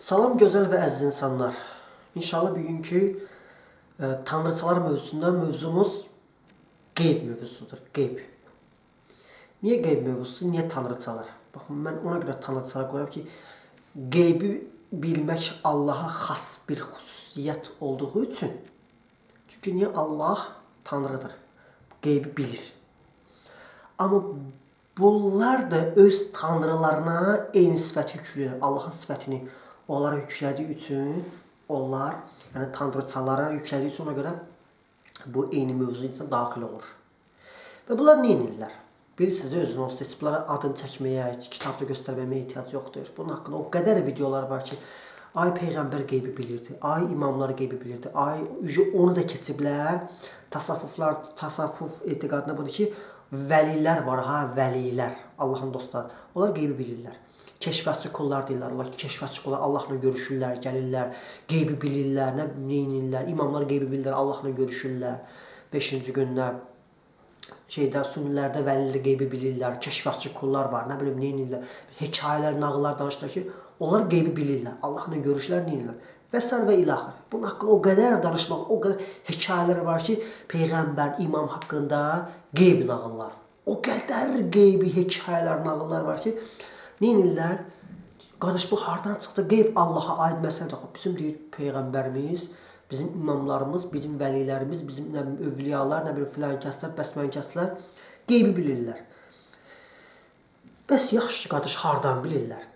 Salam gözəl və əziz insanlar. İnşallah bugünkü tanrıçalar mövzusunda mövzumuz qeyb mövzusudur. Qeyb. Niyə qeyb mövzusu, niyə tanrıçalar? Baxın, mən ona görə tanrıçalar qoyuram ki, qeybi bilmək Allaha xas bir xüsusiyyət olduğu üçün. Çünki niyə Allah tanrıdır? Qeybi bilir. Amma bunlar da öz tanrılarına eyni sifəti yükləyirlər. Allahın sifətini onlara yüklədiyi üçün, onlar, yəni tanrıçalara yüklədiyi üçün ona görə bu eyni mövzu içinə daxil olur. Və bunlar nə edirlər? Bilirsiniz də özünüz olsun, heç bunlara adını çəkməyə, heç kitabda göstərməyə ehtiyac yoxdur. Bunun haqqında o qədər videolar var ki, ay peyğəmbər qeybi bilirdi, ay imamlar qeybi bilirdi, ay onu da keçiblər. Tasavvuflar, tasavvuf etiqadına budur ki, vəlilər var ha, vəlilər, Allahın dostları. Onlar qeybi bilirlər. Keşfiyyatçı qullar deyirlər, onlar keşfiyyatçı qullar Allahla görüşürlər, gəlirlər, qeybi bilirlər, nə neynirlər, imamlar qeybi bilirlər, Allahla görüşürlər. 5-ci gündə şeydə sünnilərdə vəlilər qeybi bilirlər, keşfiyyatçı qullar var, nə bilim neynirlər. Hekayələr, nağıllar danışırlar ki, onlar qeybi bilirlər, Allahla görüşürlər, neynirlər. Və sair və ilaxır. Bunun haqqında o qədər danışmaq, o qədər hekayələr var ki, peyğəmbər, imam haqqında qeyb nağıllar. O qədər qeybi hekayələr, nağıllar var ki, neynirlər? Qardaş, bu hardan çıxdı? Qeyb Allaha aid məsələdir. Bizim deyir peyğəmbərimiz, bizim imamlarımız, bizim vəlilərimiz, bizim nə bilim övliyalar, nə bilim filan kəslər, bəsmən kəslər qeybi bilirlər. Bəs yaxşı qardaş, hardan bilirlər?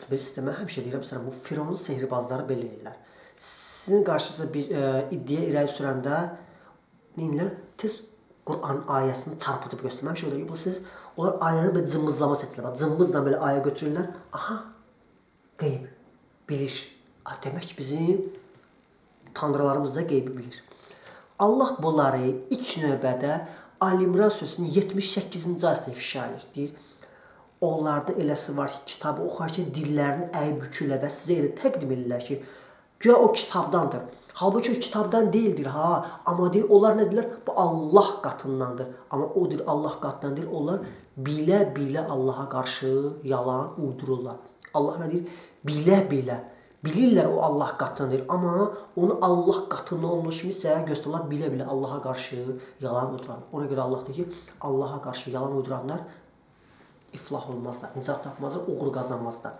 Bilirsiniz, mən həmişə deyirəm, məsələn, bu Firavunun sehirbazları belə eləyirlər. Sizin qarşınıza bir iddia irəli sürəndə neynirlər? Tez Quran ayəsini çarpıdıb göstərir. Mən həmişə deyirəm ki, bu siz onlar ayəni belə cımbızlama seçirlər. Bax, cımbızla belə ayə götürürlər. Aha, qeyb bilir. A, demək ki, bizim tanrılarımız da qeybi bilir. Allah bunları ilk növbədə Ali İmran surəsinin 78-ci ayəsində ifşa edir. Deyir, onlarda eləsi var ki, kitabı oxarkən dillərini əyib bükürlər və sizə elə təqdim edirlər ki, güya o kitabdandır. Halbuki o kitabdan deyildir ha. Amma deyir, onlar nə deyirlər? Bu Allah qatındandır. Amma o deyir, Allah qatından deyir, onlar bilə-bilə Allaha qarşı yalan uydururlar. Allah nə deyir? Bilə-bilə. Bilirlər o Allah qatındandır. Amma onu Allah qatından olmuş kimisə göstərirlər, bilə-bilə Allaha qarşı yalan uydururlar. Ona görə Allah deyir ki, Allaha qarşı yalan uyduranlar iflah olmazlar, nicat tapmazlar, uğur qazanmazlar.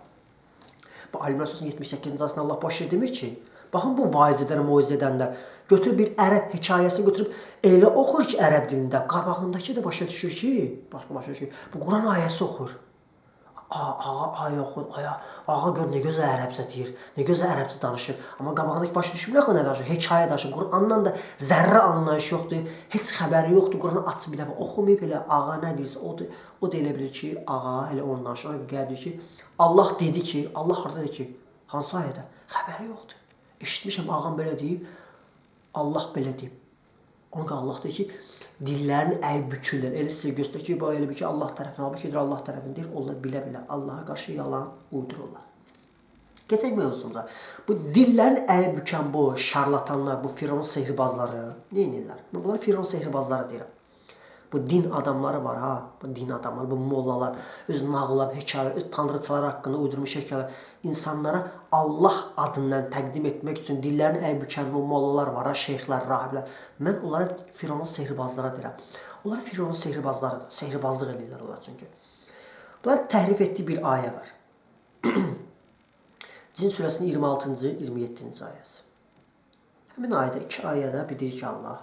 Bu Ali İmran surəsinin 78-ci ayəsində Allah boş yer demir ki, baxın bu vaiz edən, moizə edənlər götürüb bir ərəb hekayəsini götürüb elə oxur ki, ərəb dilində, qabağındakı da başa düşür ki, başa düşür ki, bu Quran ayəsi oxur. Ağa ayə oxur, aya, ağa gör nə gözəl ərəbcə deyir, nə gözəl ərəbcə danışır. Amma qabağındakı başa düşmür axı nə danışır, hekayə danışır. Qurandan da zərrə anlayış yoxdur, heç xəbəri yoxdur. Quranı açıb bir dəfə oxumayıb, elə ağa nə deyirsə, o da elə bilir ki, ağa elə onu danışır. Ona gəlir ki, Allah dedi ki, Allah harda dedi ki, hansı ayədə? Xəbəri yoxdur. Eşitmişəm, ağam belə deyib, Allah belə deyib. Ona görə Allah deyir ki, dillərini əyib bükürlər. Elə sizə göstərir ki, bu elə bir ki, Allah tərəfindən, halbuki Allah tərəfindən deyil, onlar bilə-bilə Allaha qarşı yalan uydururlar. Keçək mövzumuza. Bu dillərini əyib bükən bu şarlatanlar, bu Firavun sehirbazları nə edirlər? Mən bunlara Firavun sehirbazları deyirəm. Bu din adamları var ha, bu din adamları, bu mollalar, öz nağıllar, hekayelər, öz tanrıçalar haqqında uydurmuş hekayələr insanlara Allah adından təqdim etmək üçün dillərini əyib bükən bu mollalar var ha, şeyxlər, rahiblər. Mən onlara Firavunun sehirbazlara deyirəm. Onlar Firavunun sehirbazlarıdır. Sehirbazlıq eləyirlər onlar çünki. Bunlar təhrif etdiyi bir ayə var. Cin surəsinin 26-cı, 27-ci ayəsi. Həmin ayədə, iki ayədə bildirir ki, Allah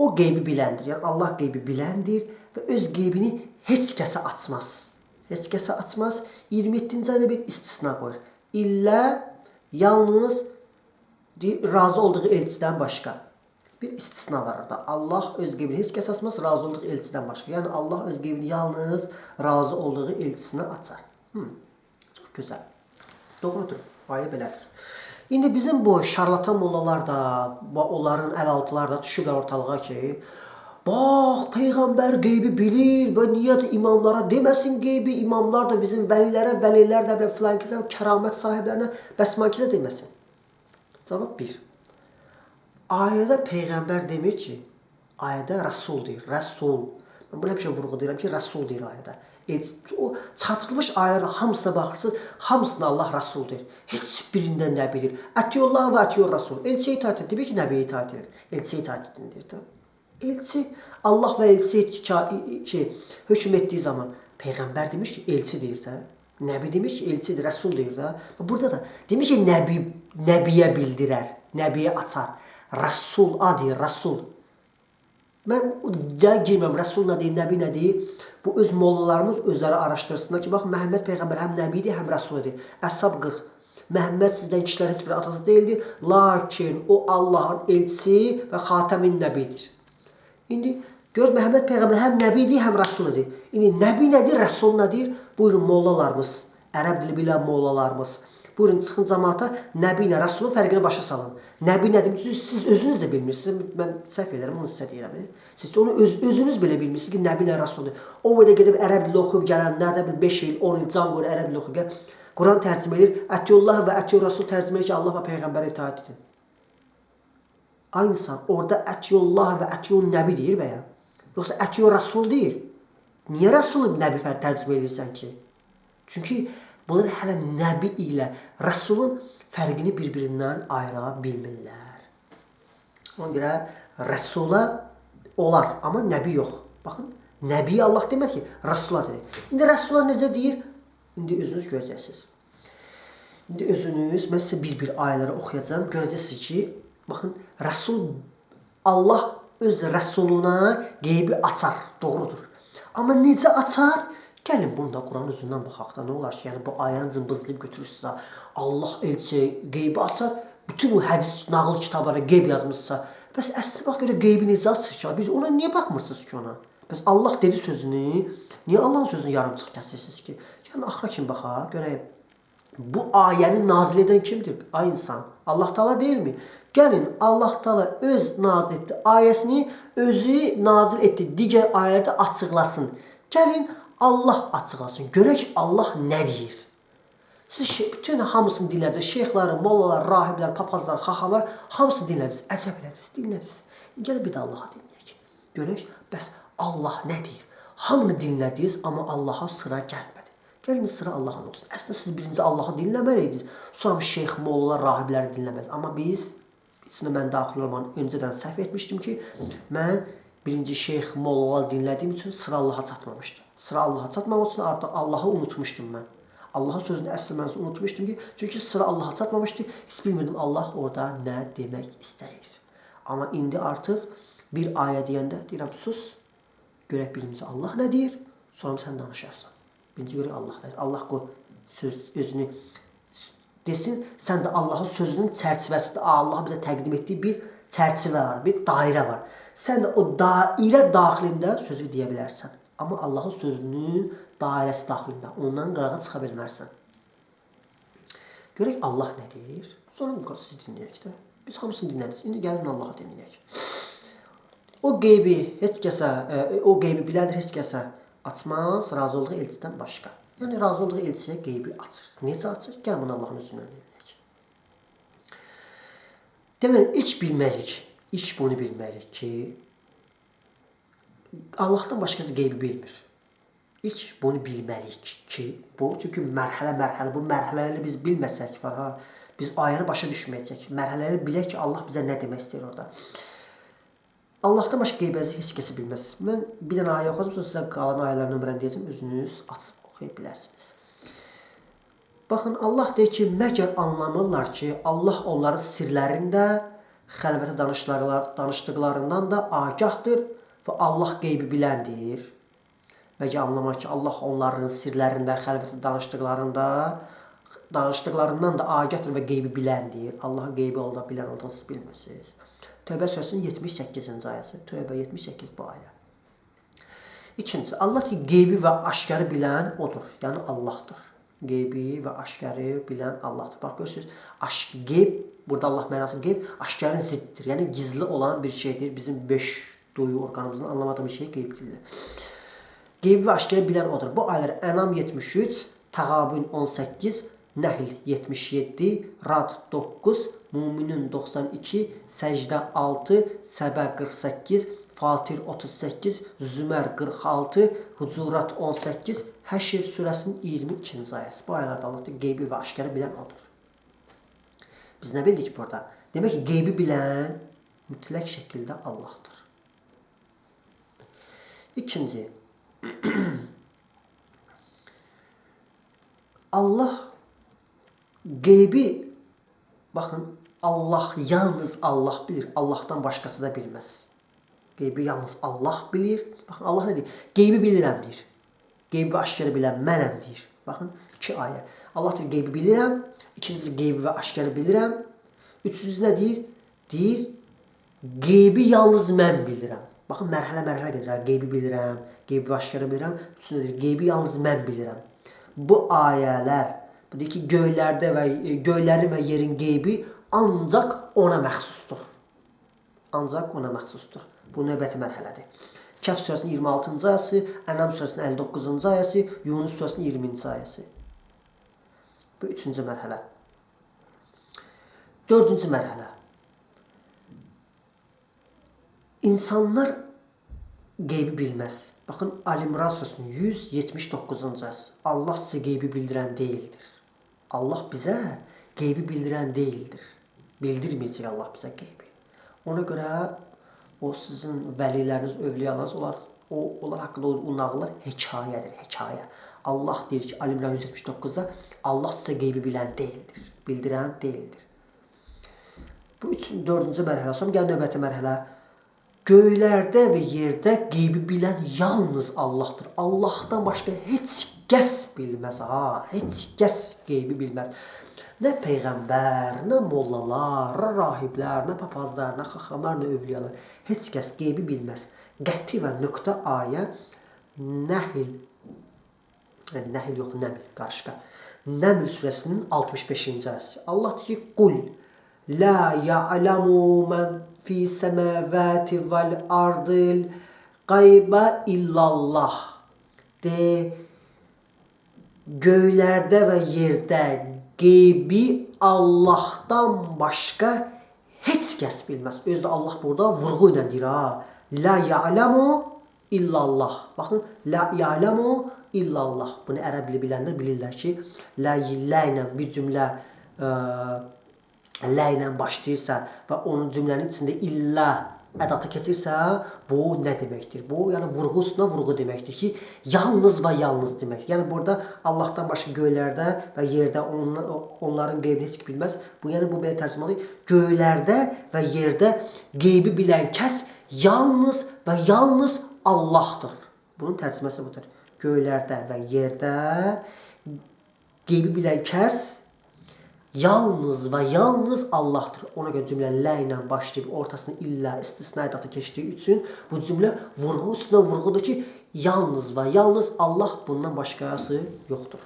o qeybi biləndir. Yəni Allah qeybi biləndir və öz qeybini heç kəsə açmaz. Heç kəsə açmaz. 27-ci ayədə bir istisna qoyur. İllə yalnız razı olduğu elçidən başqa. Bir istisna var orada. Allah öz qeybini heç kəsə açmaz, razı olduğu elçidən başqa. Yəni Allah öz qeybini yalnız razı olduğu elçisinə açar. Çox gözəl. Doğrudur. Ayə belədir. İndi bizim bu şarlatan mollalar da, onların əlaltılar da düşüblər ortalığa ki, bax, peyğəmbər qeybi bilir və niyə də imamlara deməsin qeybi, imamlar da bizim vəlilərə, vəlilər də belə filan kəsə, kəramət sahiblərinə, bəsman kəsə deməsin. Cavab 1. Ayədə peyğəmbər demir ki, ayədə rəsul deyir, rəsul. Mən bunu həmişə vurğulayıram ki, rəsul deyir ayədə. Elçi, o çarpıtılmış ayələrin hamısına baxırsınız, hamısına Allah Rasul deyir. Heç birində Nəbi deyir. Ətiyullah və ətiyur Rasul. Elçiyə itaət edir. Deyir ki, Nəbiyə itaət edir. Elçiyə itaət edin deyir də. Elçi, Allah və elçi hökm etdiyi zaman Peyğəmbər demiş ki, elçi deyir də. Nəbi demiş ki, elçidir, Rəsul deyir də. Burada da demiş ki, Nəbi, Nəbiyə bildirər, Nəbiyə açar. Rəsul, a deyir, Rəsul. Mən də girmirəm, Rəsul nə deyir, Nəbi nə deyir. Bu öz mollalarımız özləri araşdırsınlar ki, bax Məhəmməd Peyğəmbər həm Nəbi idi, həm Rəsul idi. Əshab 40. Məhəmməd sizdən kişilərin heç bir atası deyildi, lakin o Allahın elçisi və xatəmin Nəbidir. İndi gör Məhəmməd Peyğəmbər həm Nəbi idi, həm Rəsul idi. İndi Nəbi nədir, Rəsul nədir? Buyurun mollalarımız, ərəb dili bilən mollalarımız. Buyurun çıxın cəmaata Nəbi ilə Rəsulun fərqini başa salın. Nəbi nədir? Siz özünüz də bilmirsiniz. Mən səhv edirəm, onu sizə deyirəm. Siz onu özünüz belə bilmirsiniz ki, Nəbi ilə Rəsuldur. O belə gedib ərəb dili oxuyub gələnlər də bir 5 il, 10 il can qoyur ərəb dili oxuyub gəl. Quran tərcümə edir. Ətiyullah və ətiyur Rəsul tərcümə edir ki, Allah və Peyğəmbərə itaət edin. Ay insan, orada ətiyullah və ətiyun Nəbi deyir bəyəm. Yoxsa ətiyur Rəsul deyir. Niyə Rəsulu Nəbi tərcümə edirsən ki? Çünki bunlar hələ Nəbi ilə Rəsulun fərqini bir-birindən ayıra bilmirlər. Ona görə Rəsula olar, amma Nəbi yox. Baxın, Nəbiyə Allah deməz ki, Rəsula deyir. İndi Rəsula necə deyir? İndi özünüz görəcəksiniz. İndi özünüz, mən sizə bir-bir ayələri oxuyacağam. Görəcəksiniz ki, baxın, Rəsul, Allah öz Rəsuluna qeybi açar, doğrudur. Amma necə açar? Gəlin bunu da Quran özündən baxaq da, nə olar ki, yəni bu ayəni cımbızlayıb götürürsünüz, Allah elçi qeybi açar, bütün o hədis, nağıl kitablara qeyb yazmışsa, bəs əsli bax görə qeybi necə açır ki, biz ona niyə baxmırsınız ki ona? Bəs Allah dedi sözünü, niyə Allahın sözünü yarımçıq kəsirsiniz ki? Gəlin axıra kim baxaq, görək. Bu ayəni nazil edən kimdir? Ay insan, Allah Taala deyilmi? Gəlin Allah Taala öz nazil etdi ayəsini, özü nazil etdi, digər ayələrdə açıqlasın. Gəlin Allah açıqlasın. Görək Allah nə deyir. Siz bütün hamısını dinlədiniz. Şeyxləri, mollalar, rahiblər, papazlar, xaxamlar hamısını dinlədiniz. Əcəb elədiniz, dinlədiniz. Gəlin bir də Allaha dinləyək. Görək, bəs Allah nə deyir? Hamını dinlədiniz, amma Allaha sıra gəlmədi. Gəlin sıra Allahın olsun. Əslində siz birinci Allahı dinləməliydiniz. Sonra şeyx, mollalar, rahibləri dinləməliydiniz. Amma biz, içində mən daxil olmanın öncədən səhv etmişdim ki, mən birinci şeyx, mollalar dinlədiyim üçün sıra Allaha çatmamışdı. Sıra Allaha çatmamaq üçün artıq Allahı unutmuşdum mən. Allahın sözünü əsl mənasını unutmuşdum ki, çünki sıra Allaha çatmamışdı. Heç bilmirdim Allah orada nə demək istəyir. Amma indi artıq bir ayə deyəndə deyirəm, sus, görək birinci Allah nə deyir, sonra sən danışarsan. Birinci görək Allah nə deyir. Allah qoy söz özünü desin, sən də Allahın sözünün çərçivəsində, Allahın bizə təqdim etdiyi bir çərçivə var, bir dairə var. Sən də o dairə daxilində sözü deyə bilərsən. Amma Allahın sözünün dairəsi daxilində, ondan qırağa çıxa bilmərsən. Görək Allah nə deyir? Sonra sizi dinləyək də. Biz hamısını dinlədiniz. İndi gəlin Allahı dinləyək. O qeybi heç kəsə, o qeybi biləndir heç kəsə açmaz, razı olduğu elçidən başqa. Yəni razı olduğu elçiyə qeybi açır. Necə açır? Gəlin bunu Allahın özündən dinləyək. Deməli, ilk bilməliyik, ilk bunu bilməliyik ki, Allahdan başqası qeybi bilmir. İlk bunu bilməliyik ki, bu, çünki mərhələ-mərhələ, bu mərhələləri biz bilməsək var ha, biz ayəni başa düşməyəcək. Mərhələləri bilək ki, Allah bizə nə demək istəyir orada. Allahdan başqa qeybi heç kəsi bilməz. Mən bir dənə ayə oxuyacağım, sonra sizə qalan ayələrin nömrəni deyəcəm, özünüz açıb oxuya bilərsiniz. Baxın, Allah deyir ki, məgər anlamırlar ki, Allah onların sirlərində, xəlvətə danışdıqlarından da agahdır və Allah qeybi biləndir. Məgər anlamır ki, Allah onların sirlərində, xəlvətə danışdıqlarından da agahdır və qeybi biləndir. Allahın qeybi olduğunu bilən olduğunu siz bilmirsiniz. Tövbə surəsinin 78-ci ayəsi. Tövbə 78 bu ayə. İkincisi, Allah ki, qeybi və aşkarı bilən odur. Yəni Allahdır. Qeybi və aşkarı bilən Allahdır. Bax, görürsünüz, qeyb, burada Allah mənası qeyb, aşkarın ziddir. Yəni gizli olan bir şeydir. Bizim 5 duyu orqanımızın anlamadığı bir şey qeyb dilidir. Qeybi və aşkarı bilən odur. Bu ayələr Ənam 73, Təğabün 18, Nəhl 77, Rad 9, Müminin 92, Səcdə 6, Səbə 48, Fatir 38, Zümər 46, Hucurat 18, Həşr surəsinin 22-ci ayəsi. Bu ayələrdə Allah deyir, qeybi və aşkarı bilən odur. Biz nə bildik burada? Demək ki, qeybi bilən mütləq şəkildə Allahdır. İkinci, Allah qeybi, baxın, Allah yalnız Allah bilir, Allahdan başqası da bilməz. Qeybi yalnız Allah bilir. Baxın, Allah nə deyir? Qeybi bilirəm deyir. Qeybi aşkarı bilən mənəm deyir. Baxın, iki ayə. Allah deyir, qeybi bilirəm. İkincisi deyir, qeybi və aşkarı bilirəm. Üçüncüsü nə deyir? Deyir, qeybi yalnız mən bilirəm. Baxın, mərhələ-mərhələ gedir. Qeybi bilirəm, qeybi və aşkarı bilirəm. Üçüncüsü deyir, qeybi yalnız mən bilirəm. Bu ayələr, bu deyir ki, göylərdə və göylərin və yerin qeybi ancaq ona məxsusdur. Ancaq ona məxsusdur. Bu növbəti mərhələdir. Kəhf surəsinin 26-cı ayəsi, Ənam surəsinin 59-cu ayəsi, Yunus surəsinin 20-ci ayəsi. Bu üçüncü mərhələ. Dördüncü mərhələ. İnsanlar qeybi bilməz. Baxın, Ali-İmran surəsinin 179-cu ayəsi. Allah sizə qeybi bildirən deyildir. Allah bizə qeybi bildirən deyildir. Bildirməyəcək Allah bizə qeybi. Ona görə o sizin vəliləriniz, övliyalarınız, onlar haqqında o nağıllar hekayədir, hekayə. Allah deyir ki, Ali-İmran 179-da Allah sizə qeybi bilən deyildir, bildirən deyildir. Bu dördüncü mərhələ. Sonra gəl növbəti mərhələ. Göylərdə və yerdə qeybi bilən yalnız Allahdır. Allahdan başqa heç kəs bilməz, ha, heç kəs qeybi bilməz. Nə peyğəmbər, nə mollalar, nə rahiblər, nə papazlar, nə xaxamlar, nə övliyalar. Heç kəs qeybi bilməz. Qəti və nöqtə ayə Nəhl, Nəhl yox, Nəml, qarışqa. Nəml surəsinin 65-ci ayəsi. Allah deyir ki, Qul la ya'lamu men fi semavati vel ardil qayba illallah. De, göylərdə və yerdə qeybi Allahdan başqa heç kəs bilməz. Özü də Allah burada vurğu ilə deyir ha. La ya'lamu illallah. Baxın, la ya'lamu illallah. Bunu ərəb dili bilənlər bilirlər ki, la ilə bir cümlə la ilə başlayırsa və onun cümlənin içində illə ədatı keçirsə, bu nə deməkdir? Bu, yəni vurğu üstünə vurğu deməkdir ki, yalnız və yalnız demək. Yəni burada Allahdan başqa göylərdə və yerdə onların qeybini heç kim bilməz. Bu, yəni bu belə tərcümə olunur. Göylərdə və yerdə qeybi bilən kəs yalnız və yalnız Allahdır. Bunun tərcüməsi budur. Göylərdə və yerdə qeybi bilən kəs yalnız və yalnız Allahdır. Ona görə cümlə lə ilə başlayıb, ortasına illə istisna ədatı keçdiyi üçün bu cümlə vurğu üstünə vurğudur ki, yalnız və yalnız Allah, bundan başqası yoxdur.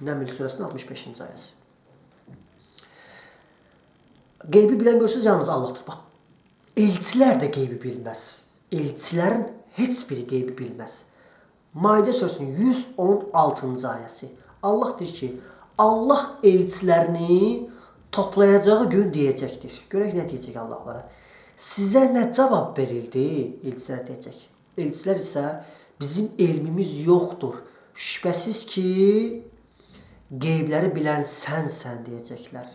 Nəml surəsinin 65-ci ayəsi. Qeybi bilən görürsünüz, yalnız Allahdır. Bax, elçilər də qeybi bilməz. Elçilərin heç biri qeybi bilməz. Maidə surəsinin 116-cı ayəsi. Allah deyir ki, Allah elçilərini toplayacağı gün deyəcəkdir. Görək nə deyəcək Allah onlara. Sizə nə cavab verildi? Elçilər deyəcək. Elçilər isə bizim elmimiz yoxdur. Şübhəsiz ki, qeybləri bilən sənsən deyəcəklər.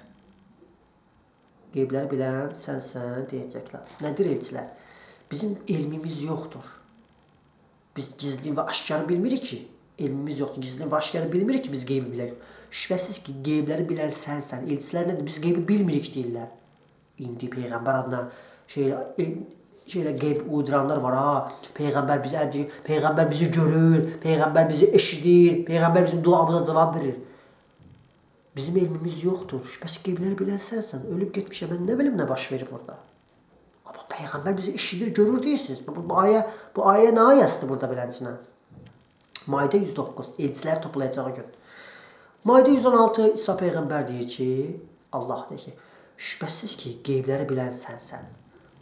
Qeybləri bilən sənsən deyəcəklər. Nədir elçilər? Bizim elmimiz yoxdur. Biz gizli və aşkarı bilmirik ki. Elmimiz yoxdur. Gizli və aşkarı bilmirik ki, biz qeybi bilək. Şübhəsiz ki, qeybləri bilən sənsən. Elçilər nədir? Biz qeybi bilmirik deyirlər. İndi peyğəmbər adına şeylə qeyb uyduranlar var ha. Peyğəmbər bizi ədir, peyğəmbər bizi görür, peyğəmbər bizi eşidir, peyğəmbər bizim duamıza cavab verir. Bizim elmimiz yoxdur. Şübhəsiz qeybləri bilən sənsən. Ölüb getmişəm, mən nə bilim nə baş verir burada. Amma peyğəmbər bizi eşidir, görür deyirsiniz. Bu ayə nə ayəsidir burada beləsinə? Maidə 109, elçilər toplayacağı gün. Maidə 116, İsa Peyğəmbər deyir ki, Allah deyir ki, şübhəsiz ki, qeybləri bilən sənsən.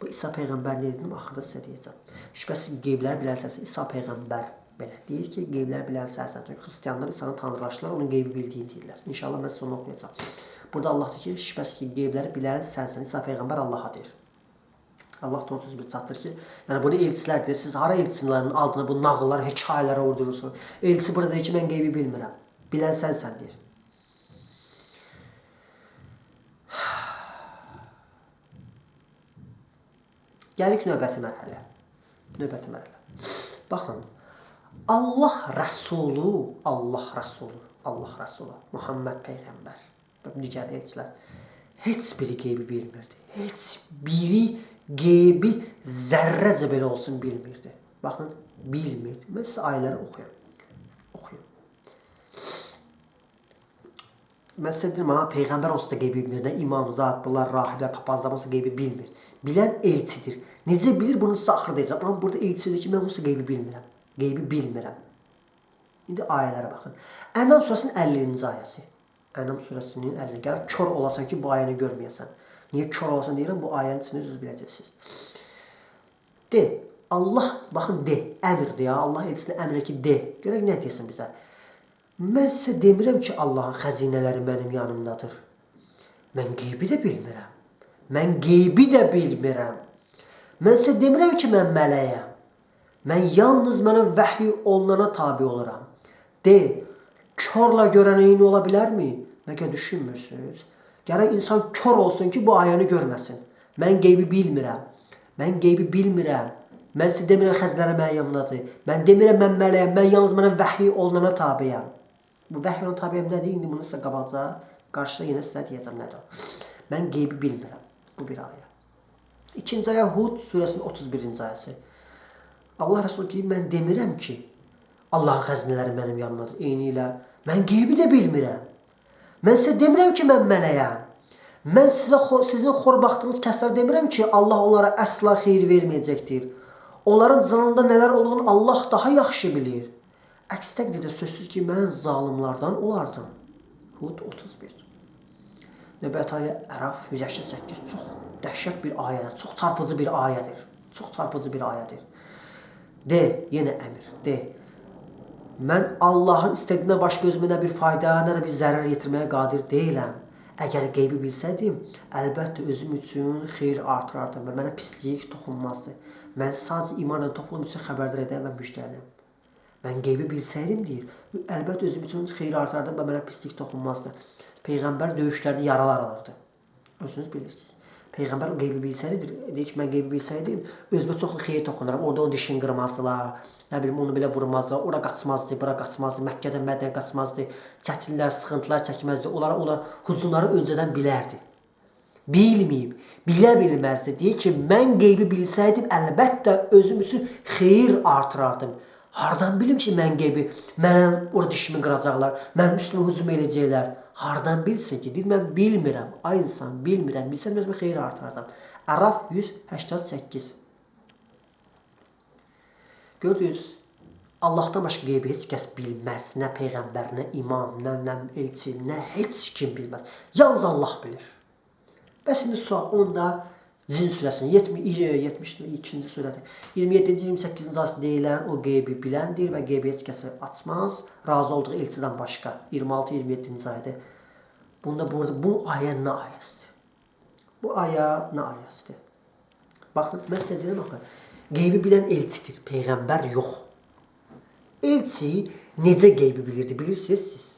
Bu İsa Peyğəmbər nə dedim, axırda sizə deyəcəm. Şübhəsiz ki, qeybləri bilən sənsən. İsa Peyğəmbər belə deyir ki, qeybləri bilən sənsən. Çünki xristianlar İsa'nı tanrılaşdılar, onun qeybi bildiyini deyirlər. İnşallah mən sizə onu oxuyacağam. Burada Allah deyir ki, şübhəsiz ki, qeybləri bilən sənsən. İsa Peyğəmbər Allaha deyir. Allah da onsuz bir çatdır ki, yəni bunu elçilər deyir, siz hara elçilərin adına bu nağıllar, hekayələrə uydurursunuz? Elçi burada deyir ki, mən qeybi bilmirəm. Bilən sənsən deyir. Gəlirik növbəti mərhələyə. Növbəti mərhələ. Baxın, Allah Rəsulu, Allah Rəsulu, Allah Rəsulu, Muhammed Peyğəmbər və digər elçilər heç biri qeybi bilmirdi. Heç biri qeybi zərrəcə belə olsun bilmirdi. Baxın, bilmirdi. Mən sizə ayələri oxuyam. Oxuyam. Mən sizə deyirəm, ha, Peyğəmbər olsa da qeybi bilmir, nə imamzad, bunlar, rahiblər, papazlar olsa qeybi bilmir. Bilən elçidir. Necə bilir, bunu sizə axır deyəcəm. Amma burada elçi deyir ki, mən onsuz qeybi bilmirəm. Qeybi bilmirəm. İndi ayələrə baxın. Ənam surəsinin 50-ci ayəsi. Ənam surəsinin 50. Gərək kör olasan ki, bu ayəni görməyəsən. Niyə kör olasan deyirəm, bu ayənin içində özünüz biləcəksiniz. De, Allah, baxın de, əmrdir ya. Allah elçisinə əmr edir ki, de. Görək nə desin bizə. Mən sizə demirəm ki, Allahın xəzinələri mənim yanımdadır. Mən qeybi də bilmirəm. Mən qeybi də bilmirəm. Mən sizə demirəm ki, mən mələyəm. Mən yalnız mənə vəhiy olunana tabi oluram. De, körlə görən eyni ola bilərmi? Məgər düşünmürsünüz? Gərək insan kör olsun ki, bu ayəni görməsin. Mən qeybi bilmirəm. Mən qeybi bilmirəm. Mən sizə demirəm xəzinələr mənim yanımdadır. Mən demirəm mən mələyəm. Mən yalnız mənə vəhiy olunana tabiyəm. Bu vəhiy olunana tabiyəm nədir? İndi bunu sizə qabaqca, qarşıda yenə sizə deyəcəm nədir o. Mən qeybi bilmirəm. Bu bir ayə. İkinci ayə Hud surəsinin 31-ci ayəsi. Allah Rəsulü deyir, mən demirəm ki, Allahın xəzinələri mənim yanımdadır. Eyni ilə mən qeybi də bilmirəm. Mən sizə demirəm ki, mən mələyəm. Mən sizə sizin xor baxdığınız kəslərə demirəm ki, Allah onlara əsla xeyir verməyəcəkdir. Onların canında nələr olduğunu Allah daha yaxşı bilir. Əks təqdirdə sözsüz ki, mən zalimlardan olardım. Hud 31. Növbəti ayə Əraf 188. Çox dəhşət bir ayədir. Çox çarpıcı bir ayədir. Çox çarpıcı bir ayədir. De, yenə əmir, de. Mən Allahın istədiyindən başqa özümə nə bir fayda, nə də bir zərər yetirməyə qadir deyiləm. Əgər qeybi bilsəydim, əlbəttə özüm üçün xeyir artırardım və mənə pislik toxunmazdı. Mən sadəcə imanla toplum üçün xəbərdar edən və müjdəliyəm. Mən qeybi bilsəydim, deyir, əlbəttə özüm üçün xeyir artırardım və mənə pislik toxunmazdı. Peyğəmbər döyüşlərdə yaralar alırdı. Özünüz bilirsiniz. Peyğəmbər qeybi bilsəydi, deyir ki, mən qeybi bilsəydim, özümə çoxlu xeyir toxunaram. Orada onun dişini qırmazdılar, nə bilim, onu belə vurmazdılar, ora qaçmazdı, bura qaçmazdı, Məkkədən Mədinəyə qaçmazdı, çətinlər, sıxıntılar çəkməzdi. Onlara olan hücumları öncədən bilərdi. Bilməyib, bilə bilməzdi. Deyir ki, mən qeybi bilsəydim, əlbəttə özüm üçün xeyir artırardım. Hardan bilim ki, mən qeybi, mənə ora dişimi qıracaqlar, mənim üstümə hücum eləyəcəklər. Hardan bilsin ki, deyir, mən bilmirəm, ay insan, bilmirəm, bilsəm özümə xeyir artırardım. Əraf 188. Gördünüz, Allahdan başqa qeybi heç kəs bilməz, nə peyğəmbər, nə imam, nə elçi, nə heç kim bilməz. Yalnız Allah bilir. Bəs indi sual, onda Cin surəsinin 72-ci surədir. 27-ci, 28-ci ayəsi deyilən o qeybi biləndir və qeybi heç kəsə açmaz. Razı olduğu elçidən başqa. 26-27-ci ayədir. Bunda burada bu ayə nə ayəsidir? Bu ayə nə ayəsidir? Baxın, mən sizə deyirəm axı, qeybi bilən elçidir, peyğəmbər yox. Elçi necə qeybi bilirdi, bilirsiniz siz?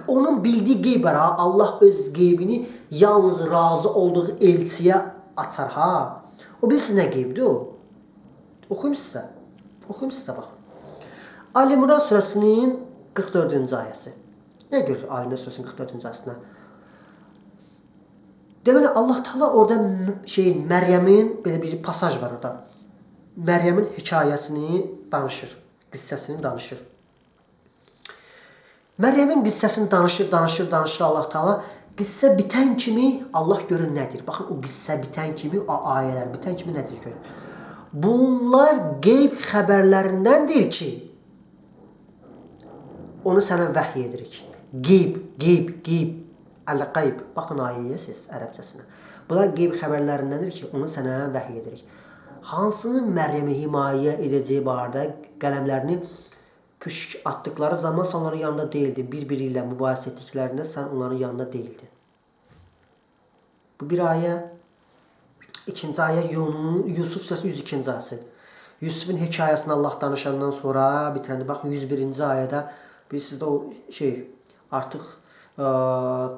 Onun bildiyi qeyb var ha, Allah öz qeybini yalnız razı olduğu elçiyə açar ha. O bilirsiniz nə qeybdir o? Oxuyum sizə. Oxuyum sizə baxın. Ali İmran surəsinin 44-cü ayəsi. Nə görür Ali İmran surəsinin 44-cü ayəsinə? Deməli Allah Taala orada Məryəmin belə bir pasaj var orada. Məryəmin hekayəsini danışır, qissəsini danışır. Məryəmin qissəsini danışır, danışır, danışır Allah Taala. Qissə bitən kimi Allah görür nədir? Baxın o qissə bitən kimi, o ayələr bitən kimi nədir görür. Bunlar qeyb xəbərlərindəndir ki, onu sənə vəhy edirik. Qeyb, qeyb, qeyb, əl-qeyb. Baxın ayəyə siz ərəbcəsinə. Bunlar qeyb xəbərlərindəndir ki, onu sənə vəhy edirik. Hansının Məryəmi himayə edəcəyi barədə qələmlərini püşk atdıqları zaman sən onların yanında deyildin. Bir-biri ilə mübahisə etdiklərində sən onların yanında deyildin. Bu bir ayə. İkinci ayə Yusuf surəsi 102-ci ayəsi. Yusufun hekayəsini Allah danışandan sonra bitirəndə baxın 101-ci ayədə bilirsiniz də o şey artıq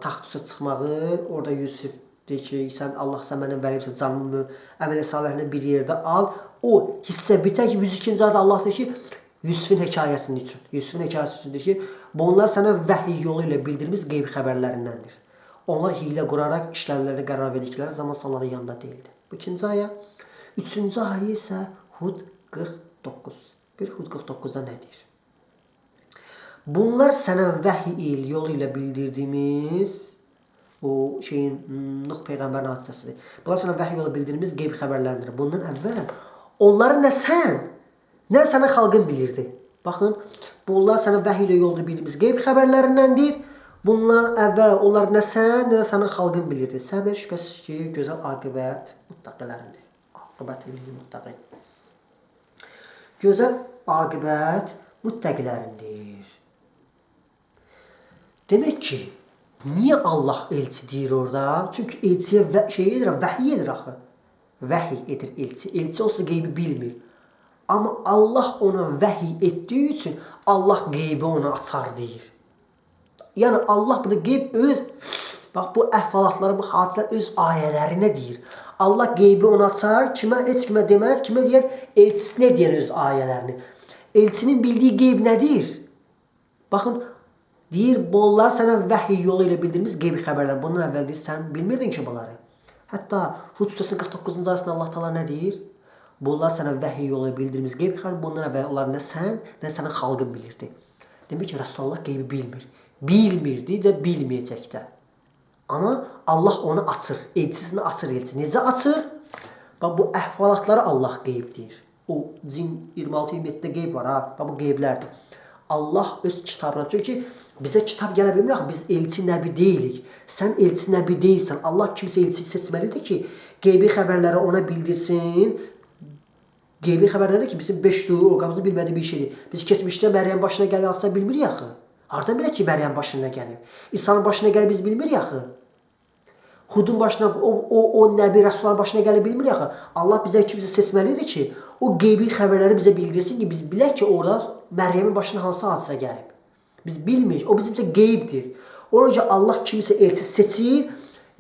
taxt üstə çıxmağı, orada Yusuf deyir ki, sən Allah sən məndən vəlimsən, canımı əməl-i salihlə bir yerdə al. O hissə bitər ki, 102-ci ayədə Allah deyir ki, Yusufun hekayəsinin üçün. Yusufun hekayəsi üçün deyir ki, bunlar sənə vəhiy yolu ilə bildirimiz qeyb xəbərlərindəndir. Onlar hiylə quraraq işlərlərə qərar verdikləri zaman sən onların yanında deyildi. Bu ikinci ayə. Üçüncü ayə isə Hud 49. Bir Hud 49-da nə deyir? Bunlar sənə vəhiy yolu ilə bildirdiyimiz o şeyin Nuh peyğəmbərin hadisəsidir. Bunlar sənə vəhiy yolu bildirdiyimiz qeyb xəbərlərindir. Bundan əvvəl onları nə sən, nə sənə xalqın bilirdi. Baxın, bunlar sənə vəhiy ilə yolda bildiyimiz qeyb xəbərlərindəndir. Bundan əvvəl onlar nə sən, nə də sənin xalqın bilirdi. Səbir şübhəsiz ki, gözəl aqibət muttaqələrindir. Aqibət lil-muttaqin. Gözəl aqibət muttəqilərindir. Demək ki, niyə Allah elçi deyir orada? Çünki elçiyə şey edir, vəhiy edir axı. Vəhiy edir elçi. Elçi olsa qeybi bilmir. Amma Allah ona vəhiy etdiyi üçün Allah qeybi ona açar deyir. Yəni Allah burada qeyb öz, bax bu əhvalatları, bu hadisələr öz ayələrinə deyir. Allah qeybi ona açar, kimə heç kimə deməz, kimə deyər? Elçisinə deyər öz ayələrini. Elçinin bildiyi qeyb nədir? Baxın, deyir, bunlar sənə vəhiy yolu ilə bildirimiz qeybi xəbərlər. Bundan əvvəl deyir, sən bilmirdin ki bunları. Hətta Hud surəsinin 49-cu ayəsində Allah Taala nə deyir? Bunlar sənə vəhiy yolu ilə bildirimiz qeybi xəbər. Bundan əvvəl onlar nə sən, nə sənin xalqın bilirdi. Demək ki, Rəsulullah qeybi bilmir. Bilmirdi də bilməyəcək də. Amma Allah onu açır, elçisini açır elçi. Necə açır? Bax bu əhvalatları Allah qeyb deyir. O cin 26-27-də qeyb var ha. Bax bu qeyblərdir. Allah öz kitabına, çünki bizə kitab gələ bilmir axı, biz elçi nəbi deyilik. Sən elçi nəbi deyilsən. Allah kimsə elçi seçməlidir ki, qeybi xəbərləri ona bildirsin. Qeybi xəbərlər ki, bizim 5 duyu orqanımızın bilmədiyi bir şeydir. Biz keçmişdə Məryəm başına gələn hadisə bilmirik axı. Hardan bilək ki, Məryəm başına gəlib? İsa'nın başına gəlib biz bilmirik axı. Hudun başına, o nəbi rəsulların başına gəlib bilmirik axı. Allah bizdən kimsə seçməlidir ki, o qeybi xəbərləri bizə bildirsin ki, biz bilək ki, orada Məryəmin başına hansı hadisə gəlib. Biz bilmirik. O bizim üçün qeybdir. Ona görə Allah kimisə elçi seçir,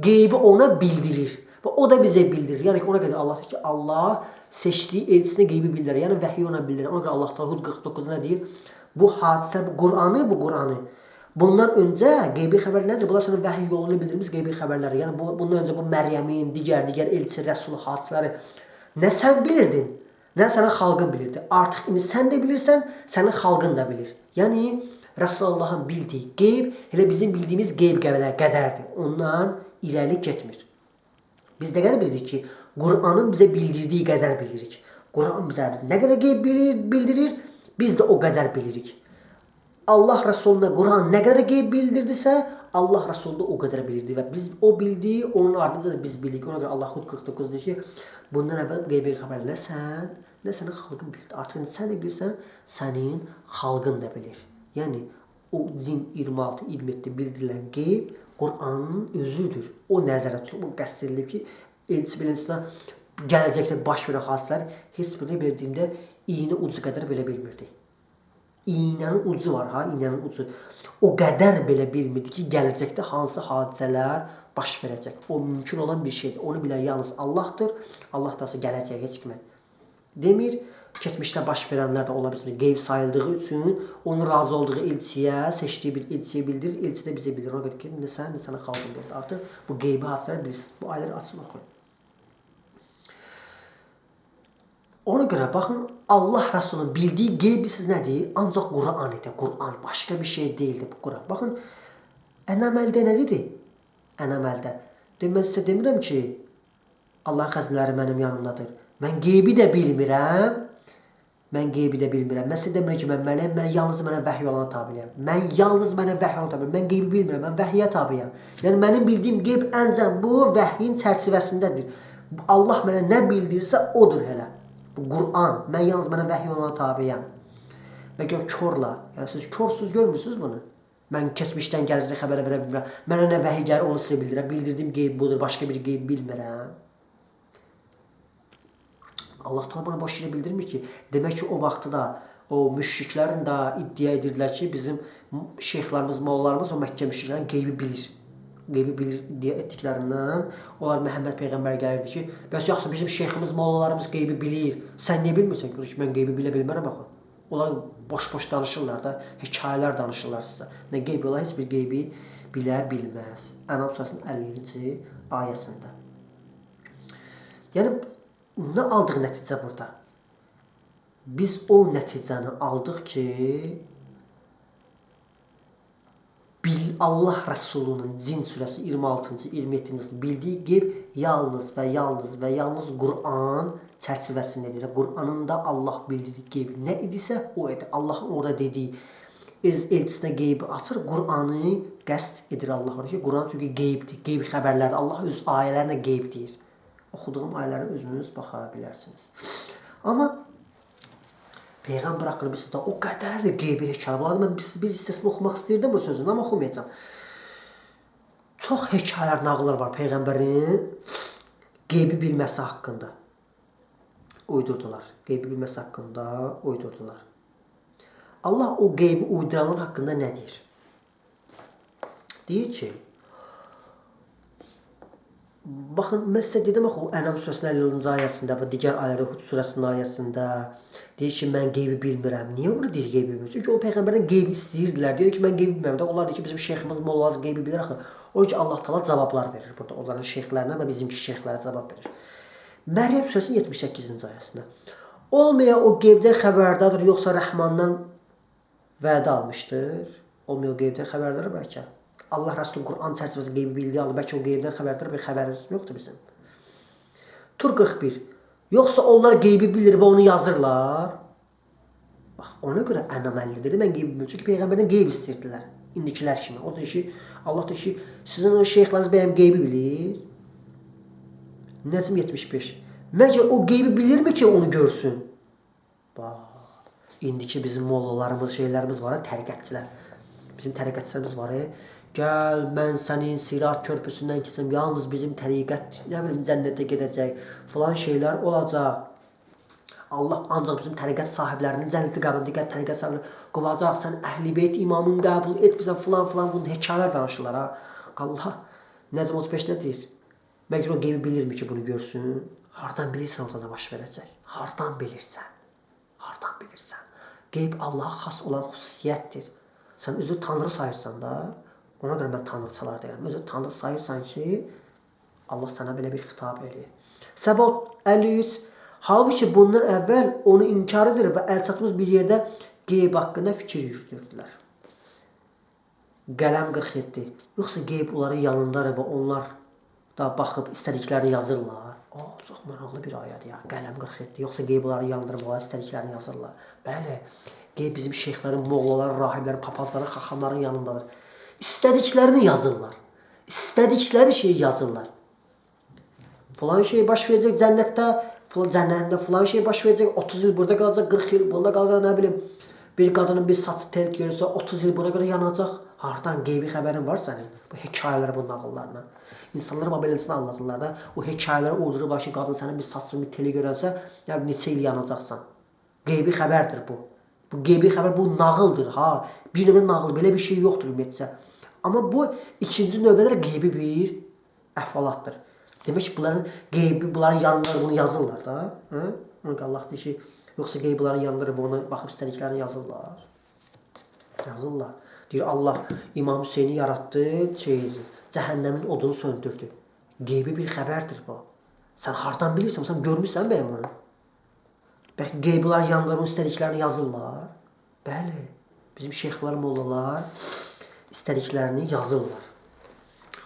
qeybi ona bildirir. Və o da bizə bildirir. Yəni ki, ona qədər Allah deyir ki, Allah seçdiyi elçisinə qeybi bildirir. Yəni vəhiy ona bildirir. Ona görə Allah Taala Hud 49-da nə deyir? Bu hadisələr, bu Qur'anı. Bundan öncə qeybi xəbər nədir? Bunlar sənə vəhiy yolu ilə bildirimiz qeybi xəbərləri. Yəni bundan öncə bu Məryəmin, digər elçi, rəsul hadisələri nə sən bilirdin, nə sənin xalqın bilirdi. Artıq indi sən də bilirsən, sənin xalqın da bilir. Yəni Rəsulullahın bildiyi qeyb elə bizim bildiyimiz qeyb qədərdir. Ondan irəli getmir. Biz nə qədər bilirik ki, Qur'anın bizə bildirdiyi qədər bilirik. Quran bizə nə qədər qeyb bildirir, biz də o qədər bilirik. Allah Rəsuluna Quran nə qədər qeyb bildirdisə, Allah Rəsulu da o qədər bilirdi və biz o bildiyi, onun ardınca da biz bilirik. Ona görə Allah Hud 49 deyir ki, bundan əvvəl qeybi xəbər nə sən, nə sənin xalqın bilirdi. Artıq indi sən də bilirsən, sənin xalqın da bilir. Yəni o cin 26-27 bildirilən qeyb Qur'anın özüdür. O nəzərə tutulub, o qəsd edilib ki, elçi beləsinə gələcəkdə baş verən hadisələr heç birini belə deyim də iynə ucu qədər belə bilmirdi. İynənin ucu var ha, iynənin ucu. O qədər belə bilmirdi ki, gələcəkdə hansı hadisələr baş verəcək. O mümkün olan bir şeydir. Onu bilən yalnız Allahdır. Allah da gələcəyi heç kimə demir. Keçmişdə baş verənlər də ola bilsin. Qeyb sayıldığı üçün onun razı olduğu elçiyə, seçdiyi bir elçiyə bildirir. Elçi də bizə bildirir. Ona görə ki, nə sən, nə sənin xalqın bilirdi. Artıq bu qeybi hadisələri bilirsin. Bu ayələri açın, oxuyun. Ona görə baxın, Allah Rəsulunun bildiyi qeybi siz nədir? Ancaq Quran idi. Quran başqa bir şey deyildi bu Quran. Baxın, Ənəməldə nə dedi? Ənəməldə. Mən sizə demirəm ki, Allahın xəzinələri mənim yanımdadır. Mən qeybi də bilmirəm. Mən qeybi də bilmirəm. Mən sizə demirəm ki, mən mələyəm, mən yalnız mənə vəhiy olana tabiyəm. Mən yalnız mənə vəhiy olana tabiyəm. Mən qeybi bilmirəm, mən vəhiyə tabiyəm. Yəni mənim bildiyim qeyb ancaq bu vəhyin çərçivəsindədir. Allah mənə nə bildirsə odur elə. Bu Quran. Mən yalnız mənə vəhiy olana tabiyəm. Və gör korla. Yəni siz korsuz görmürsünüz bunu. Mən keçmişdən gələcək xəbərə verə bilmirəm. Mənə nə vəhiy gəlir onu sizə bildirəm. Bildirdiyim qeyb budur, başqa bir qeyb bilmirəm. Allah Taala bunu boş yerə bildirmir ki, demək ki, o vaxtı da o müşriklərin də iddia edirdilər ki, bizim şeyxlərimiz, mollalarımız o Məkkə müşriklərinin qeybi bilir. Qeybi bilir iddia etdiklərindən onlar Məhəmməd peyğəmbər gəlirdi ki, bəs yaxşı bizim şeyximiz, mollalarımız qeybi bilir. Sən niyə bilmirsən ki, mən qeybi bilə bilmərəm axı. Onlar boş-boş danışırlar da, hekayələr danışırlar sizə. Nə qeybi olar, heç bir qeybi bilə bilməz. Ənam surəsinin 50-ci ayəsində. Yəni nə aldıq nəticə burada? Biz o nəticəni aldıq ki, Allah Rəsulunun Cin surəsi 26-cı, 27-ci bildiyi qeyb yalnız və yalnız və yalnız Quran çərçivəsindədir. Quranın da Allah bildirdiyi qeyb nə idisə o idi. Allahın orada dediyi elçisinə qeybi açır, Quranı qəsd edir Allah orada ki, Quran çünki qeybdir, qeyb xəbərlərdir. Allah öz ayələrinə qeyb deyir. Oxuduğum ayələrə özünüz baxa bilərsiniz. Amma Peyğəmbər haqqında biz də o qədər də qeybi hekayə var. Mən bir hissəsini oxumaq istəyirdim bu sözünü, amma oxumayacağam. Çox hekayələr, nağıllar var Peyğəmbərin qeybi bilməsi haqqında. Uydurdular. Qeybi bilməsi haqqında uydurdular. Allah o qeybi uyduranlar haqqında nə deyir? Deyir ki, baxın, mən sizə dedim axı, o Ənam surəsinin 50-ci ayəsində və digər ayələrdə, Hud surəsinin ayəsində deyir ki, mən qeybi bilmirəm. Niyə onu deyir qeybi bilmirəm? Çünki o peyğəmbərdən qeybi istəyirdilər. Deyir ki, mən qeybi bilmirəm. Onlar deyir ki, bizim şeyximiz, mollalar qeybi bilir axı. O ki, Allah Taala cavablar verir burada onların şeyxlərinə və bizimki şeyxlərə cavab verir. Məryəm surəsinin 78-ci ayəsində. Olmaya o qeybdən xəbərdardır, yoxsa Rəhmandan vədə almışdır? Olmaya o qeybdən xəbərdardır bəlkə. Allah Rəsulü Quran çərçivəsində qeybi bildiyi halda bəlkə o qeybdən xəbərdar bir xəbərimiz yoxdur bizim. Tur 41. Yoxsa onlar qeybi bilir və onu yazırlar. Bax, ona görə Ənam 50 dedi. Mən qeybi bilmirəm. Çünki peyğəmbərdən qeyb istəyirdilər. İndikilər kimi. O deyir ki, Allah deyir ki, sizin o şeyxləriniz bəyəm qeybi bilir. Nəcm 75. Məgər o qeybi bilirmi ki, onu görsün? Bax, indiki bizim mollalarımız, şeylərimiz var, təriqətçilər. Bizim təriqətçilərimiz var. Gəl, mən sənin Sirat körpüsündən keçsəm, yalnız bizim təriqət, nə bilim, cənnətə gedəcək, filan şeylər olacaq. Allah ancaq bizim təriqət sahiblərinin cənnətə qəbul, digər təriqət sahibləri qovacaq, sən Əhl-i Beyt imamını qəbul etmirsən, filan, filan, bunu hekayələr danışırlar, ha. Allah, Nəcm 35 nə deyir? Məgər o qeybi bilirmi ki, bunu görsün? Hardan bilirsən orada nə baş verəcək? Hardan bilirsən? Hardan bilirsən? Qeyb Allaha xas olan xüsusiyyətdir. Sən özü Tanrı sayırsan da, ona görə mən tanrıçalar deyirəm. Özü tanrı sayırsan ki, Allah sənə belə bir xitab eləyir. Səba 53. Halbuki bundan əvvəl onu inkar edir və əlçatmaz bir yerdə qeyb haqqında fikir yürütürdülər. Qələm 47. Yoxsa qeyb onların yanındadır və onlar da baxıb istədiklərini yazırlar. O, çox maraqlı bir ayədir ya. Qələm 47. Yoxsa qeyb onların yanındadır və onlar istədiklərini yazırlar. Bəli, qeyb bizim şeyxlərin, mollaların, rahiblərin, papazların, xaxamların yanındadır. İstədiklərini yazırlar. İstədikləri şeyi yazırlar. Filan şey baş verəcək cənnətdə, filan cənnətdə filan şey baş verəcək, 30 il burada qalacaq, 40 il burada qalacaq, nə bilim. Bir qadının bir saçı tel görürsə, 30 il buna görə yanacaq. Hardan qeybi xəbərin var sənin? Bu hekayələr, bu nağıllarla. İnsanlar bax beləsini anlatırlar da. O hekayələri uydurublar ki, qadın sənin bir saçını, bir teli görənsə, ya neçə il yanacaqsan. Qeybi xəbərdir bu. Bu qeybi xəbər, bu nağıldır, ha. Bir növbə nağıl, belə bir şey yoxdur ümumiyyətcə. Amma bu ikinci növbədə qeybi bir əhvalatdır. Demək ki, bunların qeybi, bunların yanında bunu yazırlar da. Hə? Ona görə Allah deyir ki, yoxsa qeybi bunların yanında və ona baxıb istədiklərini yazırlar. Yazırlar. Deyir, Allah İmam Hüseyni yaratdı, şeydi, cəhənnəmin odunu söndürdü. Qeybi bir xəbərdir bu. Sən hardan bilirsən? Sən görmüsən bəyəm onu? Bəlkə qeybi bunların yanında onu istədiklərini yazırlar. Bəli, bizim şeyxlər, mollalar istədiklərini yazırlar.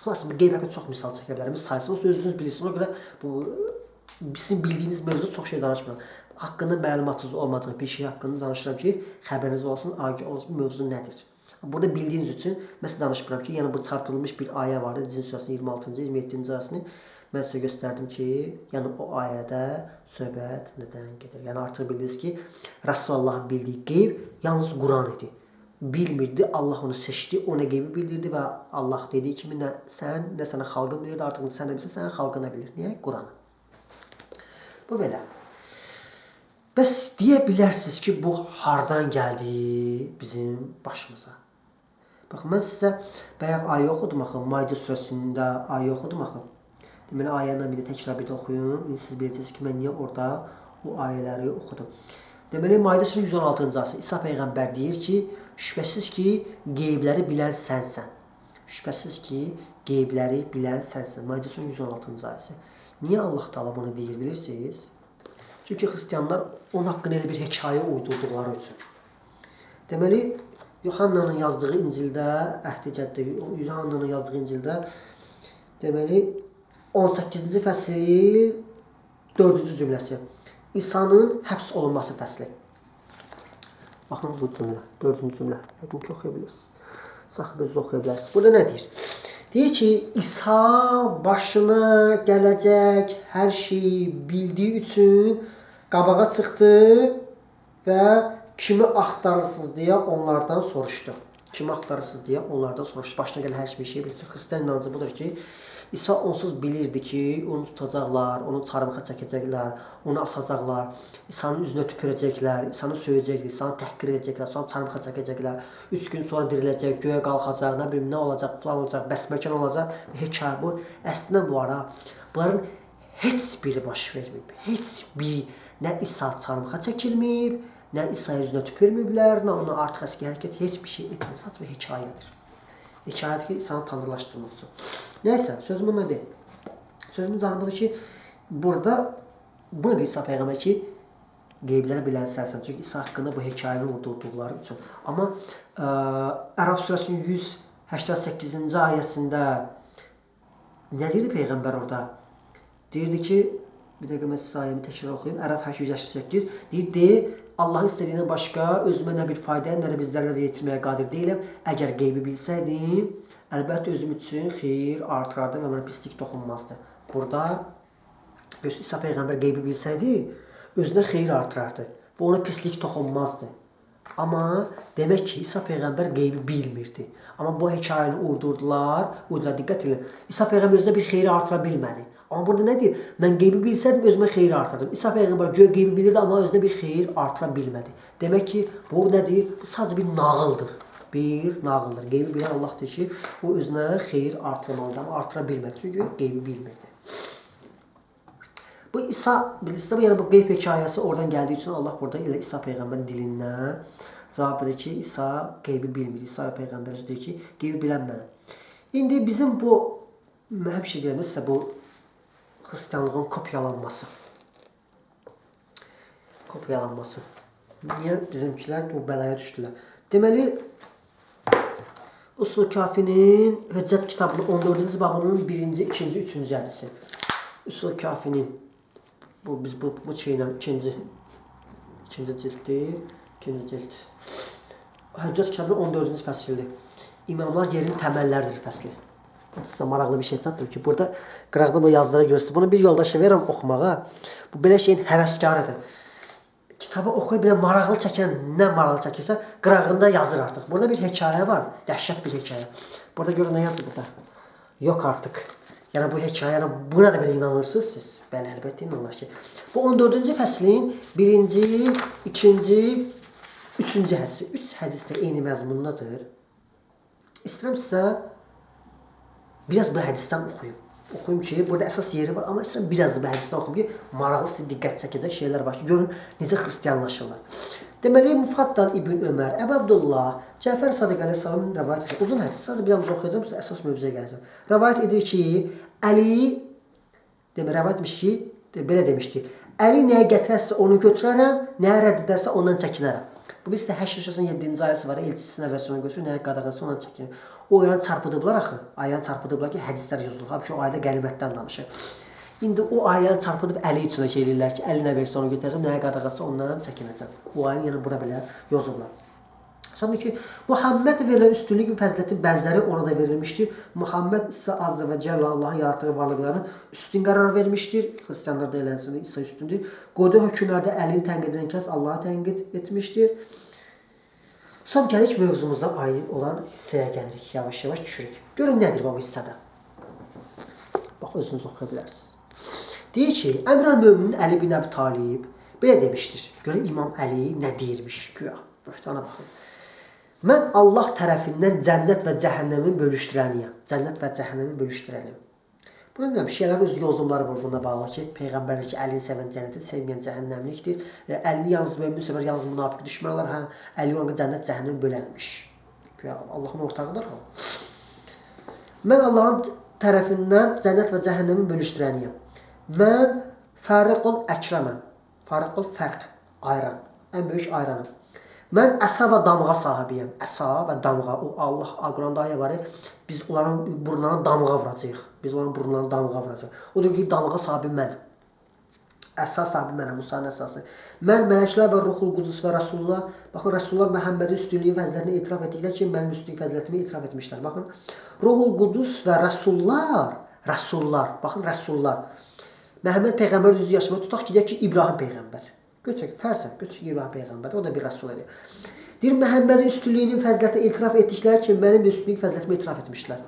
Xülasə, bu qeyb haqqında çox misal çəkə bilərəm. Saysız, özünüz bilirsiniz. Ona görə bu sizin bildiyiniz mövzuda çox şey danışmıram. Haqqında məlumatınız olmadığı bir şey haqqında danışıram ki, xəbəriniz olsun, agah olsun, mövzu nədir? Burada bildiyiniz üçün məsələn danışmıram ki, yəni bu çarpılmış bir ayə vardı, Cin surəsinin 26-cı, 27-ci ayəsini mən sizə göstərdim ki, yəni o ayədə söhbət nədən gedir? Yəni artıq bildiniz ki, Rəsulullahın bildiyi qeyb yalnız Quran idi. Bilmirdi, Allah onu seçdi, ona qeybi bildirdi və Allah dediyi kimi nə sən, nə sənə xalqın bilirdi, artıq sən nə bilirsən, sənin xalqın nə bilir. Niyə? Quranı. Bu belə. Bəs deyə bilərsiniz ki, bu hardan gəldi bizim başımıza? Baxın, mən sizə bayaq ayə oxudum axı, Maidə surəsində ayə oxudum axı. Deməli, ayəni mən bir də təkrar bir də oxuyum. İndi siz biləcəksiniz ki, mən niyə orada o ayələri oxudum. Deməli, Maidə surəsinin 116-cı ayəsi. İsa peyğəmbər deyir ki, şübhəsiz ki, qeybləri bilən sənsən. Şübhəsiz ki, qeybləri bilən sənsən. Maidə surəsinin 116-cı ayəsi. Niyə Allah Taala bunu deyir, bilirsiniz? Çünki xristianlar onun haqqında elə bir hekayə uydurduqları üçün. Deməli, Yuhannanın yazdığı İncildə, Əhd-i Cəddə, Yuhannanın yazdığı İncildə, deməli, 18-ci fəsil 4-cü cümləsi. İsa'nın həbs olunması fəsli. Baxın bu cümlə, 4-cü cümlə. Yəqin ki, oxuya bilirsiniz. Saxıb özünüz oxuya bilərsiniz. Burada nə deyir? Deyir ki, İsa başına gələcək hər şeyi bildiyi üçün qabağa çıxdı və kimi axtarırsınız deyə onlardan soruşdu. Kimi axtarırsınız deyə onlardan soruşdu. Başına gələn hər bir şeyi bilir. Xristian inancı budur ki, İsa onsuz bilirdi ki, onu tutacaqlar, onu çarmıxa çəkəcəklər, onu asacaqlar, İsa'nın üzünə tüpürəcəklər, İsa'nı söyəcəklər, İsa'nı təhqir edəcəklər, sonra çarmıxa çəkəcəklər, 3 gün sonra diriləcək, göyə qalxacaq, nə bilim nə olacaq, filan olacaq, bəsməkan olacaq. Hekayə bu. Əslində bu ara bunların heç biri baş verməyib. Heç bir nə İsa çarmıxa çəkilməyib, nə İsa'ya üzünə tüpürməyiblər, nə ona artıq əski hərəkət, heç bir şey etməyib. Sadəcə bir hekayədir. Hekayədir ki, İsa'nı tanrılaşdırmaq üçün. Nəysə, sözüm onunla deyil. Sözümün canı budur ki, burada buna İsa peyğəmbər ki, qeybləri bilən sənsən. Çünki İsa haqqında bu hekayəni uydurduqları üçün. Amma Əraf surəsinin 188-ci ayəsində nə deyirdi peyğəmbər orada? Deyirdi ki, bir dəqiqə mən sizə ayəmi təkrar oxuyayım. Əraf 188 deyir, de, Allahın istədiyindən başqa özümə nə bir fayda, nə də bir zərər yetirməyə qadir deyiləm. Əgər qeybi bilsəydim, əlbəttə özüm üçün xeyir artırardım və mənə pislik toxunmazdı. Burada İsa peyğəmbər qeybi bilsəydi, özünə xeyir artırardı və ona pislik toxunmazdı. Amma demək ki, İsa peyğəmbər qeybi bilmirdi. Amma bu hekayəni uydurdular, diqqət edin. İsa peyğəmbər özünə bir xeyir artıra bilmədi. Amma burada nə deyir? Mən qeybi bilsəydim, özümə xeyir artırdım. İsa peyğəmbər göy qeybi bilirdi, amma özünə bir xeyir artıra bilmədi. Demək ki, bu nədir? Bu sadəcə bir nağıldır. Bir nağıldır. Qeybi bilən Allah deyir ki, o özünə xeyir artırmalıdır, amma artıra bilmədi. Çünki qeybi bilmirdi. Bu İsa, bilirsiniz, yəni bu qeyb hekayəsi oradan gəldiyi üçün Allah burada elə İsa peyğəmbərin dilindən cavab verir ki, İsa qeybi bilmir. İsa peyğəmbər deyir ki, qeybi bilən mənəm. İndi bizim bu, mən həmişə deyirəm sizə bu xristianlığın kopyalanması. Kopyalanması. Niyə bizimkilər bu bəlaya düşdülər? Deməli, Usul Kafinin Hüccət kitabının 14-cü babının 1-ci, 2-ci, 3-cü hədisi. Usul Kafinin bu biz bu şeylə ikinci cilddir, ikinci cild. Hüccət kitabının 14-cü fəsildir. İmamlar yerin təməlləridir fəsli. Burada sizə maraqlı bir şey çatdır ki, burada qıraqda bu yazılara görürsünüz. Bunu bir yoldaşa verirəm oxumağa. Bu belə şeyin həvəskarıdır. Kitabı oxuyub belə maraqlı çəkən, nə maraqlı çəkirsə, qırağında yazır artıq. Burada bir hekayə var, dəhşət bir hekayə. Burada görün nə yazır burada. Yox artıq. Yəni bu hekayəyə buna da belə inanırsınız siz. Bəli, əlbəttə inanılır ki. Bu 14-cü fəslin 1-ci, 2-ci, 3-cü hədisi. 3 hədis də eyni məzmundadır. İstəyirəm sizə biraz bu hədisdən oxuyum. Oxuyum ki, burada əsas yeri var, amma istəyirəm biraz bu hədisdən oxuyum ki, maraqlı sizi diqqət çəkəcək şeylər var ki, görün necə xristianlaşırlar. Deməli, Mufaddal İbn Ömər, Əbu Abdullah, Cəfər Sadiq əleyhissalamın rəvayət edir. Uzun hədis, sadəcə biraz oxuyacağım, sizə əsas mövzuya gələcəm. Rəvayət edir ki, Əli, demək, rəvayət etmiş ki, belə demişdi, Əli nəyə gətirərsə onu götürərəm, nəyə rədd edərsə ondan çəkinərəm. Bu bizdə Həşr surəsinin 7-ci ayəsi var, elçisinə və onu götürür, nəyə qadağansa ondan çəkinir. O ayəni çarpıdıblar axı, ayəni çarpıdıblar ki, hədislər yazılır. Halbuki o ayədə qənimətdən danışır. İndi o ayəni çarpıdıb Əli üçün şey eləyirlər ki, Əli nə versə onu götürəcəm, nəyə qadağansa ondan çəkinəcəm. O ayəni yəni bura belə yazıblar. Sonra ki, Muhammed verilən üstünlük və fəzilətin bənzəri ona da verilmişdir. Muhammed isə azze və cəllə Allahın yaratdığı varlıqlarını üstün qərar vermişdir. Xristianlar da elənsində İsa üstündür. Qoyduğu hökmlərdə Əlini tənqid edən kəs Allahı tənqid etmişdir. Son gəlirik mövzumuza aid olan hissəyə gəlirik. Yavaş-yavaş düşürük. Görün nədir bu hissədə. Bax, özünüz oxuya bilərsiniz. Deyir ki, Əmir-ül-Möminin Əli bin Əbi Talib Belə demişdir. Görək İmam Əli nə deyirmiş güya. Böhtana baxın. Mən Allah tərəfindən cənnət və cəhənnəmin bölüşdürəniyəm. Cənnət və cəhənnəmin bölüşdürəniyəm. Bunu bilmirəm, şiələrin öz yozumları var buna bağlı ki, Peyğəmbər ki, Əlini sevən cənnəti, sevməyən cəhənnəmlikdir. Əlini yalnız mömin sevər, yalnız münafiq düşmənlər, hə, Əli ona cənnət, cəhənnəm bölənmiş. Güya Allahın ortağıdır o. Mən Allahın tərəfindən cənnət və cəhənnəmin bölüşdürəniyəm. Mən Fəriqul Əkrəməm. Fəriqul fərq, ayıran, ən böyük ayıranım. Mən əsa və damğa sahibiyəm. Əsa və damğa. O Allah Quranda ayə var. Biz onların burnlarına damğa vuracağıq. Biz onların burnlarına damğa vuracağıq. O deyir ki, damğa sahibi mənəm. Əsa sahibi mənəm, Musanın əsası. Mən mələklər və Ruhul Qudus və Rasulullah, baxın Rasulullah Məhəmmədin üstünlüyü fəzilətini etiraf etdiklər ki, mənim üstünlük fəzilətimi etiraf etmişlər. Baxın, Ruhul Qudus və Rasullar, Rasullar, baxın Rasullar. Məhəmməd peyğəmbər düzü yaşamaq tutaq ki, deyək ki, İbrahim peyğəmbər. Götürək, fərzən, götürək İbrahim peyğəmbər, o da bir rəsul idi. Deyir, Məhəmmədin üstünlüyünün fəzilətini etiraf etdikləri kimi mənim də üstünlük fəzilətimi etiraf etmişlər.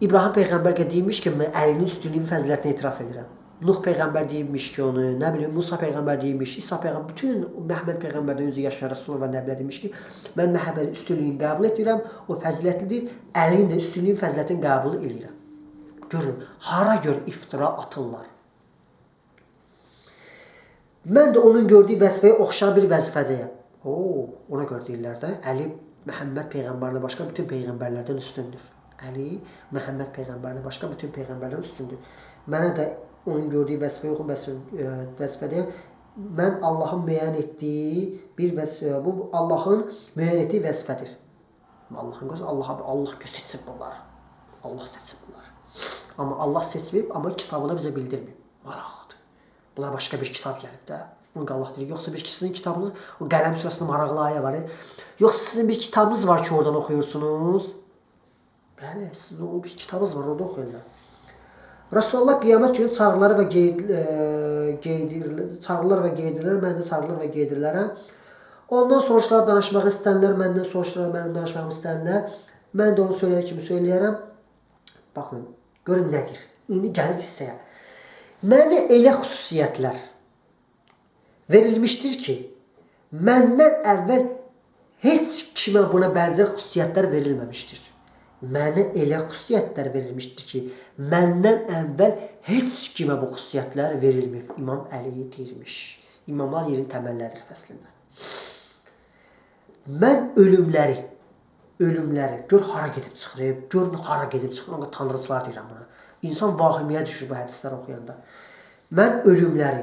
İbrahim peyğəmbər deyilmiş ki, mən Əlinin üstünlüyünün fəzilətini etiraf edirəm. Nuh peyğəmbər deyilmiş ki, onu, nə bilim, Musa peyğəmbər deyilmiş, İsa peyğəmbər, bütün Məhəmməd peyğəmbərdən özü yaşayan rəsullar və nəbilər demiş ki, mən Məhəmmədin üstünlüyünü qəbul edirəm, o fəzilətlidir, Əlinin də üstünlüyün fəzilətini qəbul edirəm. Görün, hara gör iftira atırlar. Mən də onun gördüyü vəzifəyə oxşar bir vəzifədəyəm. Ona görə deyirlər də, Əli Məhəmməd peyğəmbərinə başqa bütün peyğəmbərlərdən üstündür. Əli Məhəmməd peyğəmbərinə başqa bütün peyğəmbərlərdən üstündür. Mənə də onun gördüyü vəzifəyə oxşar vəzifədəyəm. Mən Allahın müəyyən etdiyi bir vəzifə, bu Allahın müəyyən etdiyi vəzifədir. Allahın gözü, Allah seçib bunları. Allah seçib bunları. Amma Allah seçməyib, amma kitabını bizə bildirməyib. Maraqlıdır. Bunlar başqa bir kitab gəlib də. Bunu Allah deyir. Yoxsa bir sizin kitabınız, o Qələm surəsində maraqlı ayə var. Yoxsa sizin bir kitabınız var ki, oradan oxuyursunuz. Bəli, sizin o bir kitabınız var, orada oxuyurlar. Rasulullah qiyamət günü çağırılar və qeydirlər, mən də çağırılar və qeydirlərəm. Ondan soruşlar danışmaq istənlər, məndən soruşlar, mənim danışmağımı istənlər. Mən də onu söylədiyi kimi söyləyərəm. Baxın, görün nədir? İndi gəlir hissəyə. Mənə elə xüsusiyyətlər verilmişdir ki, məndən əvvəl heç kimə buna bənzər xüsusiyyətlər verilməmişdir. Mənə elə xüsusiyyətlər verilmişdir ki, məndən əvvəl heç kimə bu xüsusiyyətlər verilməyib. İmam Əli deyirmiş. İmamlar yerin təməlləridir fəslində. Mən ölümləri, gör hara gedib çıxır, gör hara gedib çıxır, ona tanrıçılar deyirəm buna. İnsan vahiməyə düşür bu hədisləri oxuyanda. Mən ölümləri,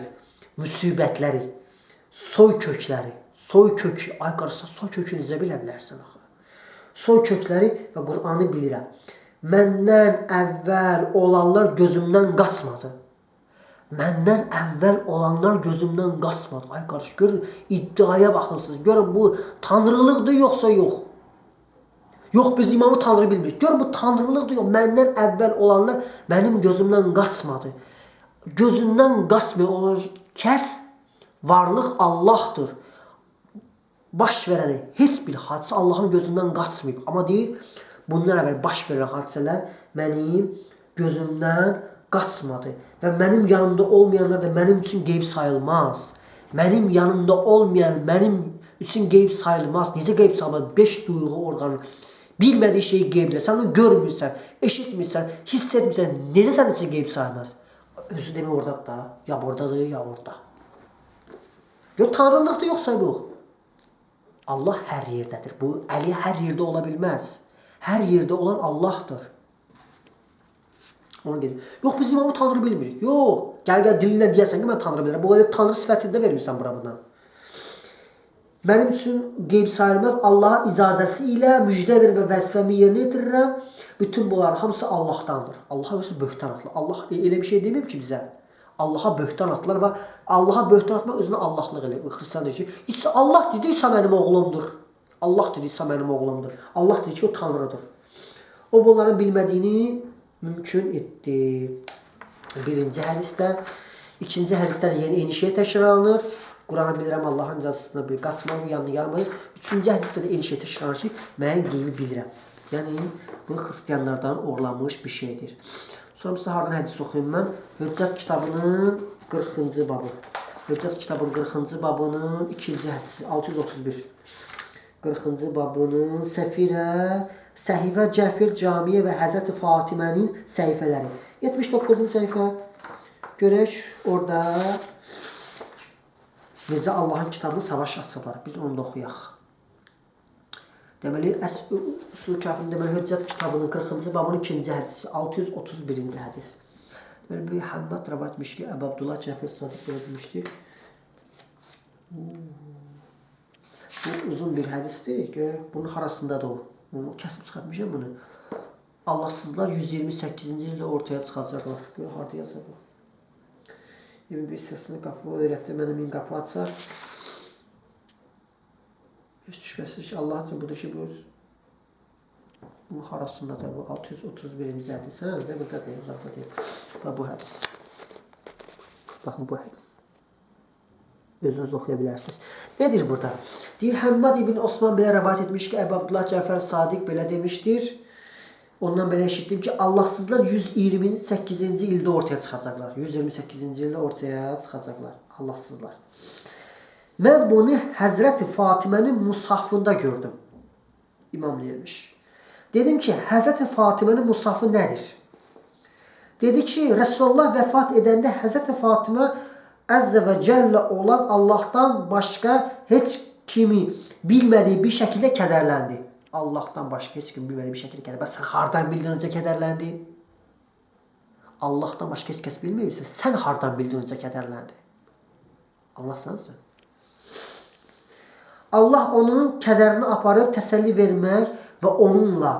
müsibətləri, soy kökləri, soy kökü, ay qarışsa soy kökü necə bilə bilərsən axı? Soy kökləri və Qur'anı bilirəm. Məndən əvvəl olanlar gözümdən qaçmadı. Məndən əvvəl olanlar gözümdən qaçmadı. Ay qarış, görün, iddiaya baxınsınız. Görün, bu tanrılıqdır yoxsa yox? Yox, biz imamı tanrı bilmirik. Görün, bu tanrılıqdır yox. Məndən əvvəl olanlar mənim gözümdən qaçmadı. Gözündən qaçmayan olan kəs varlıq Allahdır. Baş verəni heç bir hadisə Allahın gözündən qaçmayıb. Amma deyir, bundan əvvəl baş verən hadisələr mənim gözümdən qaçmadı. Və mənim yanımda olmayanlar da mənim üçün qeyb sayılmaz. Mənim yanımda olmayan mənim üçün qeyb sayılmaz. Necə qeyb sayılmaz? 5 duyğu orqanı. Bilmədiyi şeyi qeyb edir. Sən onu görmürsən, eşitmirsən, hiss etmirsən. Necə sənin üçün qeyb sayılmaz? Özü demək oradadır da. Ya buradadır, ya orada. Yox, tanrılıqdır, yoxsa yox. Allah hər yerdədir. Bu, Əli hər yerdə ola bilməz. Hər yerdə olan Allahdır. Onu deyir. Yox, biz imamı tanrı bilmirik. Yox, gəl dilinlə deyəsən ki, mən tanrı bilirəm. Bu elə tanrı sifətini də vermirsən bura buna. Mənim üçün qeyb sayılmaz. Allahın icazəsi ilə müjdə verir və vəzifəmi yerinə yetirirəm. Bütün bunlar hamısı Allahdandır. Allaha qarşı böhtan atılır. Allah elə bir şey deməyib ki bizə. Allaha böhtan atılır və Allaha böhtan atmaq özünə Allahlıq eləyir. Xristian deyir ki, İsa, Allah dedi, İsa mənim oğlumdur. Allah dedi, İsa mənim oğlumdur. Allah dedi ki, o tanrıdır. O bunların bilmədiyini mümkün etdi. Birinci hədisdə, ikinci hədisdə yeni eyni şey təkrarlanır. Quranı bilirəm, Allahın icazəsində bir qaçmalı, yanını yarmayı. Üçüncü hədisdə də eyni şey təkrarlanır ki, mən qeybi bilirəm. Yəni, bu xristianlardan oğurlanmış bir şeydir. Sonra sizə hardan hədis oxuyum mən? Hüccət kitabının 40-cı babı. Hüccət kitabının 40-cı babının 2-ci hədisi 631. 40-cı babının Səfirə, Səhifə Cəfir Camiyə və Həzrəti Fatimənin səhifələri. 79-cu səhifə. Görək orada necə Allahın kitabını savaş açıblar. Biz onu da oxuyaq. Deməli, Usul Kafinin deməli Hüccət kitabının 40-cı babının 2-ci hədisi, 631-ci hədis. Deməli, bu Həmmad rəvayət etmiş ki, Əbu Abdullah Cəfər Sadiq belə demişdir. Bu uzun bir hədisdir. Görək, bunun harasındadır o? Bunu kəsib çıxartmışam bunu. Allahsızlar 128-ci ildə ortaya çıxacaqlar. Görək, harada yazır bu? 21 hissəsini qapı öyrətdi, mənə 1000 qapı açar. Heç şübhəsiz ki, Allahın üçün budur ki, bu harasındadır bu 631-ci hədis. Hə, də burada deyil, uzaqda deyil. Bax, bu hədis. Baxın, bu hədis. Özünüz oxuya bilərsiniz. Nə deyir burada? Deyir, Həmmad ibn Osman belə rəvayət etmiş ki, Əbu Abdullah Cəfər Sadiq belə demişdir. Ondan belə eşitdim ki, Allahsızlar 128-ci ildə ortaya çıxacaqlar. 128-ci ildə ortaya çıxacaqlar. Allahsızlar. Mən bunu Həzrəti Fatimənin musafında gördüm. İmam deyirmiş. Dedim ki, Həzrəti Fatimənin musafı nədir? Dedi ki, Rəsulullah vəfat edəndə Həzrəti Fatimə Əzzə və Cəllə olan Allahdan başqa heç kimi bilmədiyi bir şəkildə kədərləndi. Allahdan başqa heç kim bilmədiyi bir şəkildə kədərləndi. Sən hardan bildin necə kədərləndi? Allahdan başqa heç kəs bilməyibsə, sən hardan bildin necə kədərləndi? Allah sənsin. Allah onun kədərini aparıb təsəlli vermək və onunla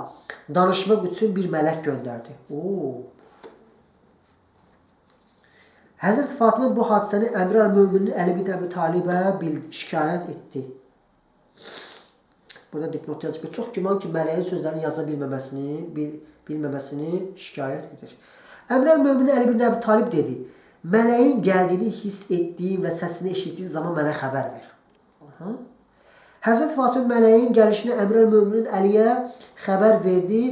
danışmaq üçün bir mələk göndərdi. Oo. Həzrət Fatimə bu hadisəni Əmir əl-Möminin Əli bin Əbi Talibə şikayət etdi. Burada dipnot yazıb ki, çox güman ki, mələyin sözlərini yaza bilməməsini şikayət edir. Əmir əl-Möminin Əli bin Əbi Talib dedi, mələyin gəldiyini hiss etdiyin və səsini eşitdiyin zaman mənə xəbər ver. Aha. Həzrət Fatimə mələyin gəlişini Əmir əl-Möminin Əliyə xəbər verdi.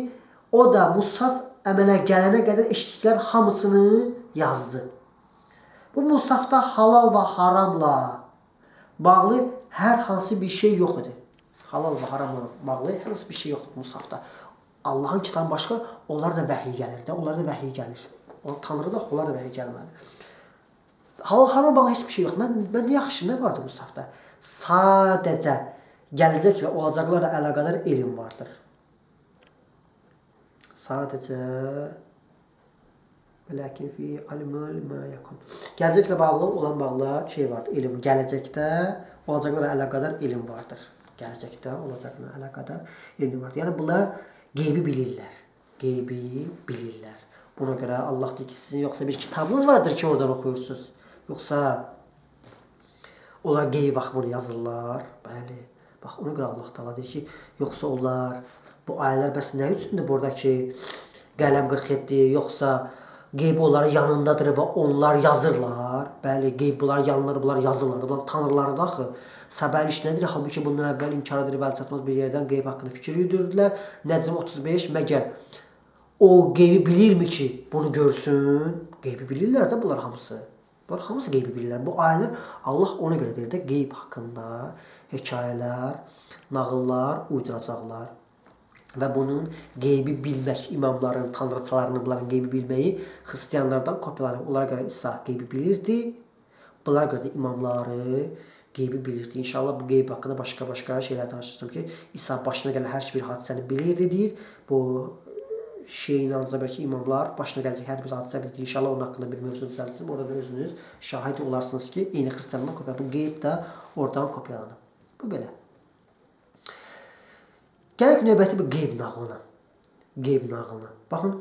O da Musaf əmələ gələnə qədər eşitdiklər hamısını yazdı. Bu Musafda halal və haramla bağlı hər hansı bir şey yox idi. Halal və haramla bağlı hər hansı bir şey yoxdur Musafda. Allahın kitabı başqa, onlar da vəhiy gəlir də, onlar da vəhiy gəlir. Tanrı da, onlar da vəhiy gəlməli. Halal haramla bağlı heç bir şey yoxdur. Mən yaxşı, nə vardı Musafda? Sadəcə gələcəklə, olacaqlarla əlaqədar elm vardır. Sadəcə Lakin fi alimul ma yakun. Gələcəklə bağlı olan bağlı şey vardır, elm. Gələcəkdə olacaqlarla əlaqədar elm vardır. Gələcəkdə olacaqlarla əlaqədar elm vardır. Yəni bunlar qeybi bilirlər. Qeybi bilirlər. Buna görə Allah deyir ki, sizin yoxsa bir kitabınız vardır ki, oradan oxuyursunuz. Yoxsa onlar qeybi bax bunu yazırlar. Bəli. Bax ona görə Allah Taala deyir ki, yoxsa onlar bu ayələr bəs nə üçündür buradakı qələm 47, yoxsa qeyb onların yanındadır və onlar yazırlar. Bəli, qeyb bunların yanındadır, bunlar yazırlar. Bunlar tanrılarıdır axı. Səbəliş nədir? Halbuki bundan əvvəl inkar edir və əl çatmaz bir yerdən qeyb haqqında fikir yürüdürdülər. Nəcm 35, məgər o qeybi bilirmi ki, bunu görsün? Qeybi bilirlər də bunlar hamısı. Bunlar hamısı qeybi bilirlər. Bu ayələr Allah ona görə deyir də qeyb haqqında hekayələr, nağıllar uyduracaqlar. Və bunun qeybi bilmək, imamların, tanrıçalarının bunların qeybi bilməyi xristianlardan kopyalanıb. Onlara görə İsa qeybi bilirdi, bunlara görə də imamları qeybi bilirdi. İnşallah bu qeyb haqqında başqa-başqa şeylər danışacağım ki, İsa başına gələn hər bir hadisəni bilirdi deyir. Bu şeyin ancaq bəlkə imamlar başına gələcək hər bir hadisə bilirdi. İnşallah onun haqqında bir mövzu düzəldəcəm. Orada da özünüz şahid olarsınız ki, eyni xristianlardan kopyalanıb. Bu qeyb də oradan kopyalanıb. Bu belə. Gələk növbəti bir qeyb nağılına. Qeyb nağılına. Baxın,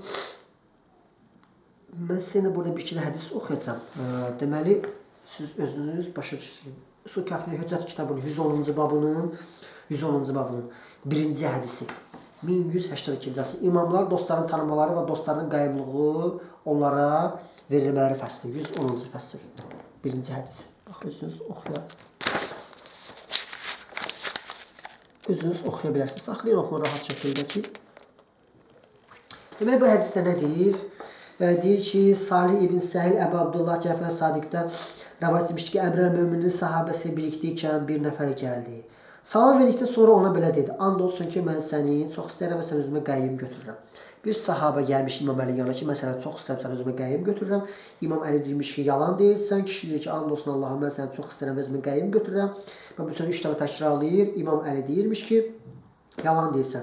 mən sizə burada bir iki də hədis oxuyacağam. Deməli, siz özünüz başa düşürsünüz. Usul Kafinin Hüccət kitabının 110-cu babının 110-cu babının birinci hədisi. 1182-ci hədisi. İmamlar dostların tanımaları və dostlarının qayıblığı onlara verilmələri fəsli. 110-cu fəsil. Birinci hədis. Bax, özünüz oxuya. Özünüz oxuya bilərsiniz. Saxlayın, oxuyun rahat şəkildə ki. Deməli, bu hədisdə nə deyir? Və deyir ki, Salih ibn Səhil Əbu Abdullah Cəfər Sadiqdən rəvayət etmişdi ki, Əmir əl-Möminin sahabəsi birlikdə ikən bir nəfər gəldi. Salam verdikdən sonra ona belə dedi: And olsun ki, mən səni çox istəyirəm və sən özümə qəyyum götürürəm. Bir sahabə gəlmiş İmam Əlinin yanına ki, mən səni çox istəyirəm, sən özümə qəyyum götürürəm. İmam Əli deyirmiş ki, yalan deyirsən. Kişi deyir ki, and olsun Allaha, mən səni çox istəyirəm və özümə qəyyum götürürəm. Və bu sözü 3 dəfə təkrarlayır. İmam Əli deyirmiş ki, yalan deyirsən.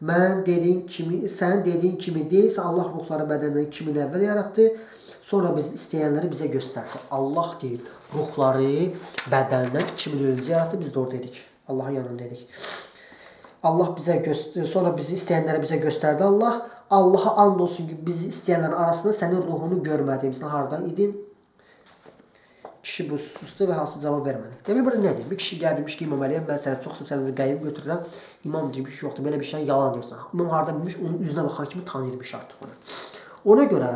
Mən dediyin kimi, sən dediyin kimi deyilsə, Allah ruhları bədəndən 2000 əvvəl yaratdı. Sonra biz istəyənləri bizə göstərdi. Allah deyir, ruhları bədəndən 2000 öncə yaratdı. Biz də orada dedik. Allahın yanında dedik. Allah bizə göstər, sonra bizi istəyənləri bizə göstərdi Allah. Allaha and olsun ki, bizi istəyənlərin arasında sənin ruhunu görmədim. Sən harda idin? Kişi bu sustu və hansı cavab vermədi. Demək, burada nə deyir? Bir kişi gəlmiş ki, İmam Əliyə, mən səni çox istəyirəm, səni qəyyum götürürəm. İmam deyirmiş, yoxdur, belə bir şey yalan deyirsən. İmam harda bilmiş, onun üzünə baxan kimi tanıyırmış artıq onu. Ona görə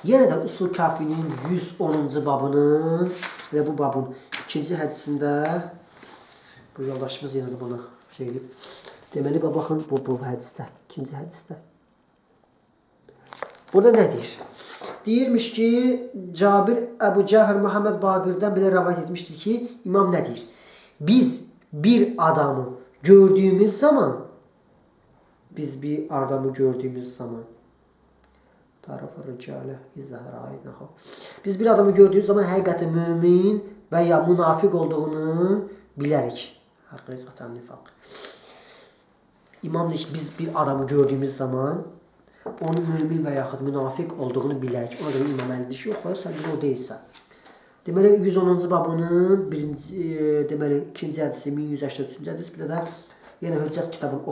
yenə də Usul Kafinin 110-cu babının, elə bu babın ikinci hədisində bu yoldaşımız yenə də bunu şey eləyib. Deməli, baxın bu hədisdə, ikinci hədisdə. Burada nə deyir? Deyirmiş ki, Cabir Əbu Cəfər Muhammed Baqirdən belə rəvayət etmişdir ki, imam nə deyir? Biz bir adamı gördüyümüz zaman, biz bir adamı gördüyümüz zaman həqiqətən mömin və ya münafiq olduğunu bilərik. Nifaq. İmam deyir ki, biz bir adamı gördüyümüz zaman onun mömin və yaxud münafiq olduğunu bilərik. Ona görə İmam Əli deyir ki, yox, sən o deyilsən. Deməli, 110-cu babının birinci, deməli, ikinci hədisi, 1183-cü hədis, bir də yenə Hüccət kitabının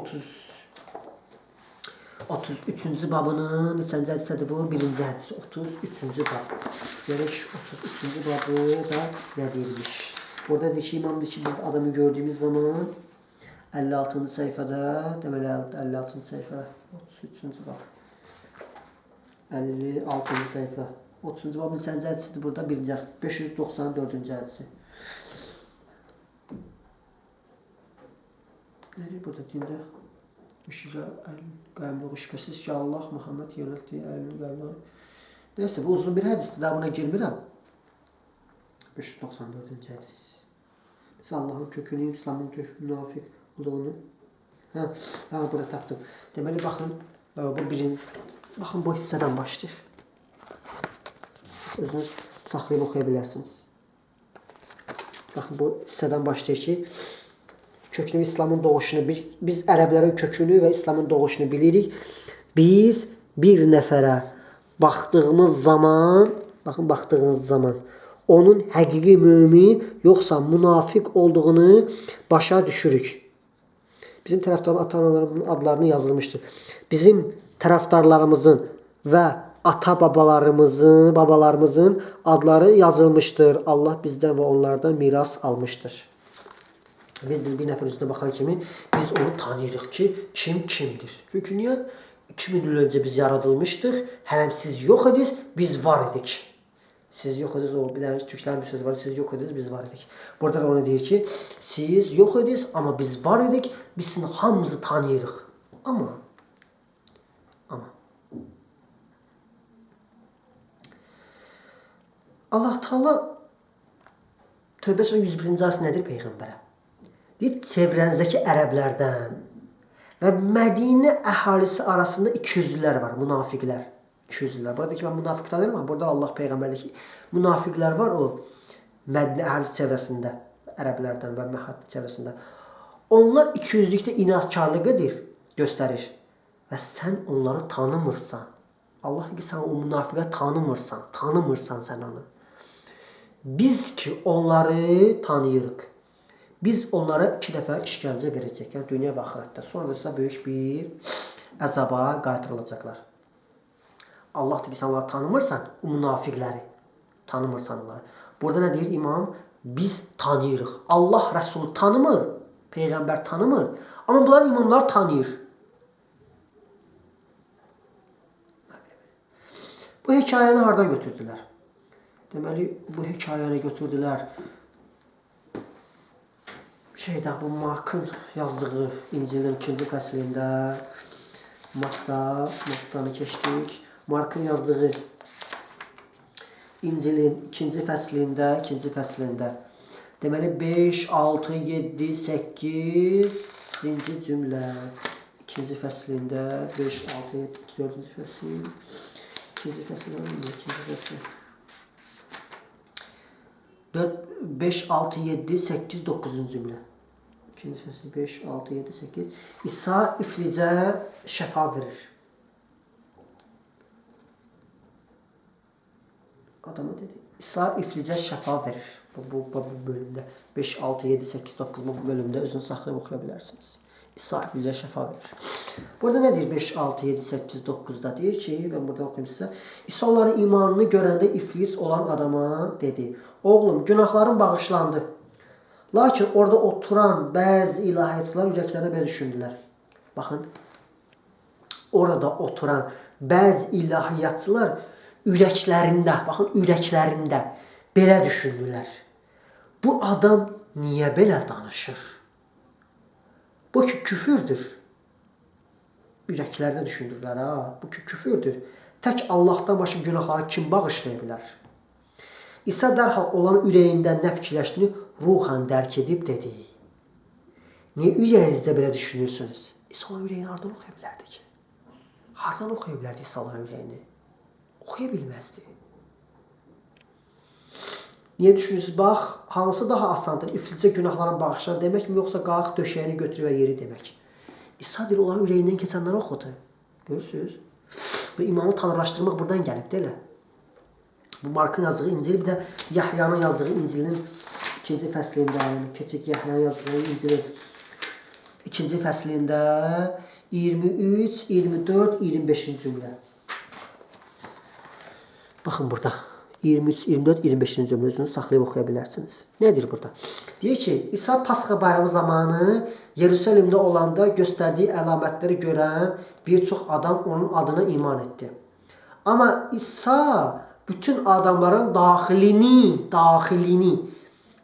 33-cü babının neçənci hədisidir bu? Birinci hədisi, 33-cü bab. Görək, 33-cü babı da nə deyilmiş? Burada deyir ki, İmam deyir ki, biz adamı gördüyümüz zaman 56-cı səhifədə, deməli, 56-cı səhifə, 33-cü bab. 56-cı səhifə. 30-cu babın neçənci hədisidir burada? Birinci hədisi. 594-cü hədisi. Nə deyir burada dində? Müşriklər əlin qayyumluğu şübhəsiz ki, Allah Muhammed yönəltdiyi əlin qayyumluğu. Neysə, bu uzun bir hədisdir. Daha buna girmirəm. 594-cü hədis. Biz Allahın kökünü, İslamın kökünü, münafiq olduğunu. Hə, burada tapdım. Deməli, baxın, bu birin, baxın, bu hissədən başlayır. Özünüz saxlayıb oxuya bilərsiniz. Baxın, bu hissədən başlayır ki, kökünü İslamın doğuşunu, biz ərəblərin kökünü və İslamın doğuşunu bilirik. Biz bir nəfərə baxdığımız zaman, baxın, baxdığımız zaman, onun həqiqi mömin yoxsa münafiq olduğunu başa düşürük. Bizim tərəfdarların ata-analarımızın adlarını yazılmışdır. Bizim tərəfdarlarımızın və ata-babalarımızın, babalarımızın adları yazılmışdır. Allah bizdən və onlardan miras almışdır. Biz bir nəfər üzünə baxan kimi biz onu tanıyırıq ki, kim kimdir. Çünki niyə? 2000 il öncə biz yaradılmışdıq. Hələm siz yox idiniz, biz var idik. Siz yox idiniz, o bir dənə türklərin bir sözü var, siz yox idiniz, biz var idik. Burada da onu deyir ki, siz yox idiniz, amma biz var idik, biz sizin hamımızı tanıyırıq. Amma Allah Teala Tövbə surəsinin 101-ci ayəsi nədir Peyğəmbərə? Deyir, çevrənizdəki ərəblərdən və Mədinə əhalisi arasında ikiyüzlülər var, münafiqlər. İkiyüzlülər. Burada ki, mən münafiq tanıyıram, amma burada Allah Peyğəmbərlik ki, münafiqlər var o Mədinə əhalisi çevrəsində, ərəblərdən və Məhət çevrəsində. Onlar ikiyüzlükdə inadkarlıq edir, göstərir və sən onları tanımırsan. Allah deyir ki, sən o münafiqə tanımırsan, tanımırsan sən onu. Biz ki, onları tanıyırıq. Biz onlara 2 dəfə işgəncə verəcək, yəni dünya və axirətdə. Sonra da sizə böyük bir əzaba qaytarılacaqlar. Allah deyir ki, sən onları tanımırsan, o münafiqləri tanımırsan onları. Burada nə deyir imam? Biz tanıyırıq. Allah Rəsulü tanımır, Peyğəmbər tanımır. Amma bunların imamları tanıyır. Bu hekayəni hardan götürdülər? Deməli, bu hekayəni götürdülər şeydə, bu Markın yazdığı İncilin 2-ci fəslində Matta'nı keçdik. Markın yazdığı İncilin ikinci fəslində, deməli 5, 6, 7, 8-ci cümlə. İkinci fəslində 5, 6, 7, 4-cü fəsil. İkinci fəsil, ikinci fəsil. 4, 5, 6, 7, 8, 9-cu cümlə. İkinci fəsil 5, 6, 7, 8. İsa iflicə şəfa verir. Adama dedi. İsa iflicə şəfa verir. Bu bölümdə 5, 6, 7, 8, 9 bu bölümdə özünü saxlayıb oxuya bilərsiniz. İsa iflicə şəfa verir. Burada nə deyir 5, 6, 7, 8, 9-da? Deyir ki, mən burada oxuyayım sizə. İsa onların imanını görəndə iflic olan adama dedi. Oğlum, günahların bağışlandı. Lakin orada oturan bəzi ilahiyyatçılar ürəklərinə belə düşündülər. Baxın, orada oturan bəzi ilahiyyatçılar ürəklərində, baxın, ürəklərində belə düşündülər. Bu adam niyə belə danışır? Bu ki, küfürdür. Ürəklərində düşündülər, ha. Bu ki, küfürdür. Tək Allahdan başqa günahları kim bağışlaya bilər? İsa dərhal olan ürəyindən nə fikirləşdiyini ruhən dərk edib dedi. Niyə ürəyinizdə belə düşünürsünüz? İsa olan ürəyini hardan oxuya bilərdi ki? Hardan oxuya bilərdi İsa olan ürəyini? Oxuya bilməzdi. Niyə düşünürsünüz? Bax, hansı daha asandır? İflicə günahların bağışlanır deməkmi, yoxsa qalx döşəyini götür və yeri demək? İsa deyir, onların ürəyindən keçənləri oxudu. Görürsünüz? Bu imamı tanrılaşdırmaq buradan gəlib, deyil? Bu Markın yazdığı İncil, bir də Yahyanın yazdığı İncilin ikinci fəslində, yəni keçək Yahyanın yazdığı İncilin ikinci fəslində 23, 24, 25-ci cümlə. Baxın burada. 23, 24, 25-ci cümlə özünü saxlayıb oxuya bilərsiniz. Nə deyir burada? Deyir ki, İsa Pasxa bayramı zamanı Yerusəlimdə olanda göstərdiyi əlamətləri görən bir çox adam onun adına iman etdi. Amma İsa bütün adamların daxilini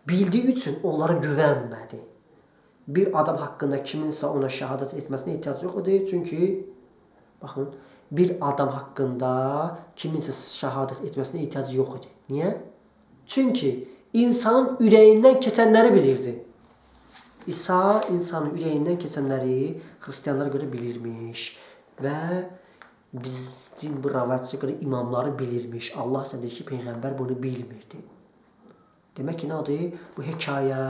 bildiyi üçün onlara güvənmədi. Bir adam haqqında kiminsə ona şəhadət etməsinə ehtiyac yox idi. Çünki, baxın, bir adam haqqında kiminsə şəhadət etməsinə ehtiyacı yox idi. Niyə? Çünki insanın ürəyindən keçənləri bilirdi. İsa insanın ürəyindən keçənləri xristianlara görə bilirmiş və bizim bu rəvayətçiyə görə imamları bilirmiş. Allah isə deyir ki, Peyğəmbər bunu bilmirdi. Demək ki, nə adı? Bu hekayə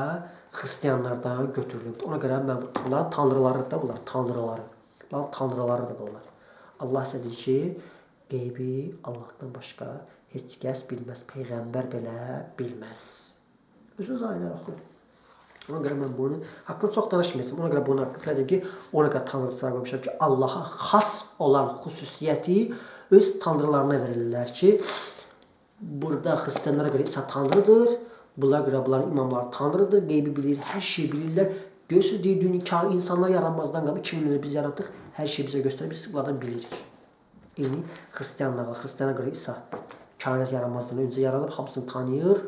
xristianlardan götürülübdür. Ona görə mən bunların tanrılarıdır da bunlar, tanrıları. Bunların tanrılarıdır bunlar. Allah isə deyir ki, qeybi Allahdan başqa heç kəs bilməz, Peyğəmbər belə bilməz. Özünüz ayələri oxuyun. Ona görə mən bunu haqqında çox danışmayacağım. Ona görə bunu haqqında deyim ki, ona görə tanrıçılar qoymuşam ki, Allaha xas olan xüsusiyyəti öz tanrılarına verirlər ki, burada xristianlara görə İsa tanrıdır, bunlara görə bunların imamları tanrıdır, qeybi bilir, hər şeyi bilirlər. Görürsünüz, deyir, dünya insanlar yaranmazdan qabaq 2000 il biz yaratdıq, hər şeyi bizə göstərir, biz bunlardan bilirik. Eyni xristianlara, xristiana görə İsa kainat yaranmazdan öncə yaranıb, hamısını tanıyır.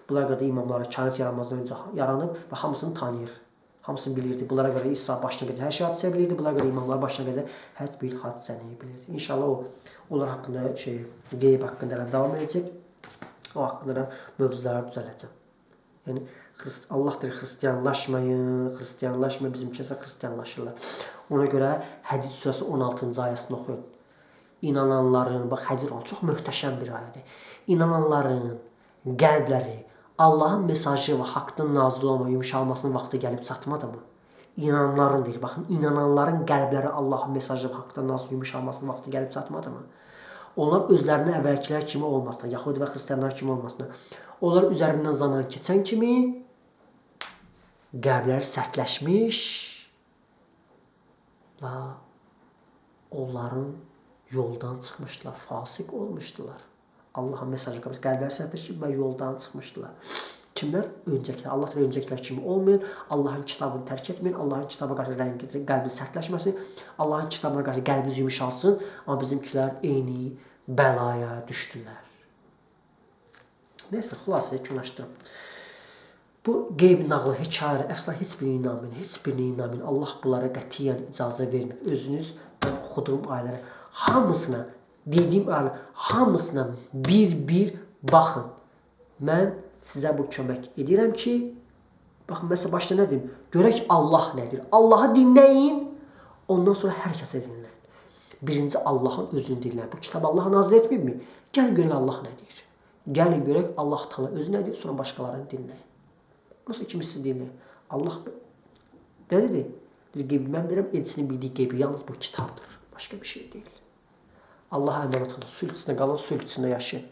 Bunlara görə də imamları kainat yaranmazdan öncə yaranıb və hamısını tanıyır. Hamısını bilirdi. Bunlara görə İsa başına qədər hər şey hadisəyə bilirdi. Bunlara görə imamlar başına qədər hər bir hadisəni bilirdi. İnşallah o onlar haqqında qeyb haqqında davam edəcək. O haqqında da mövzuları düzələcəm. Yəni Allah deyir, xristianlaşmayın, xristianlaşmayın, bizimkisə xristianlaşırlar. Ona görə Hədid surəsi 16-cı ayəsini oxuyun. İnananların, bax Hədid çox möhtəşəm bir ayədir. İnananların qəlbləri Allahın mesajı və haqqdan nazil olma, yumşalmasının vaxtı gəlib çatmadı mı? İnananların deyir, baxın, inananların qəlbləri Allahın mesajı və haqqdan nazil yumşalmasının vaxtı gəlib çatmadı mı? Onlar özlərinə əvvəlkilər kimi olmasınlar, Yahudi və xristianlar kimi olmasınlar. Onlar üzərindən zaman keçən kimi qəlbləri sərtləşmiş və onların yoldan çıxmışdılar, fasıq olmuşdular. Allahın mesajı qabul qəlbləri sərtləşib və yoldan çıxmışdılar. Kimlər? Öncəkilər. Allah deyir, öncəkilər kimi olmayın. Allahın kitabını tərk etməyin. Allahın kitabına qarşı qəlbiniz sərtləşməsin. Allahın kitabına qarşı qəlbiniz yumşalsın. Amma bizimkilər eyni bəlaya düşdülər. Neysə, xülasə yekunlaşdırım. Bu qeyb nağılı, hekayə, əfsana heç birinə inanmayın. Heç birinə inanmayın. Allah bunlara qətiyyən icazə vermir. Özünüz mən oxuduğum ayələrə hamısına Dediyim yəni, hamısına bir-bir baxın. Mən sizə bu kömək edirəm ki, baxın, mən sizə başda nə deyim? Görək Allah nədir? Allahı dinləyin, ondan sonra hər kəsi dinləyin. Birinci Allahın özünü dinləyin. Bu kitab Allah nazil etməyibmi? Gəlin görək Allah nə deyir. Gəlin görək Allah Taala özü nə deyir, sonra başqalarını dinləyin. Nasıl kimi sizi dinləyin? Allah nə dedi? Deyir, qeybi, mən bilirəm, elçinin bildiyi qeybi yalnız bu kitabdır. Başqa bir şey deyil. Allaha əmanət olun. Sülh içində qalın, sülh içində yaşayın.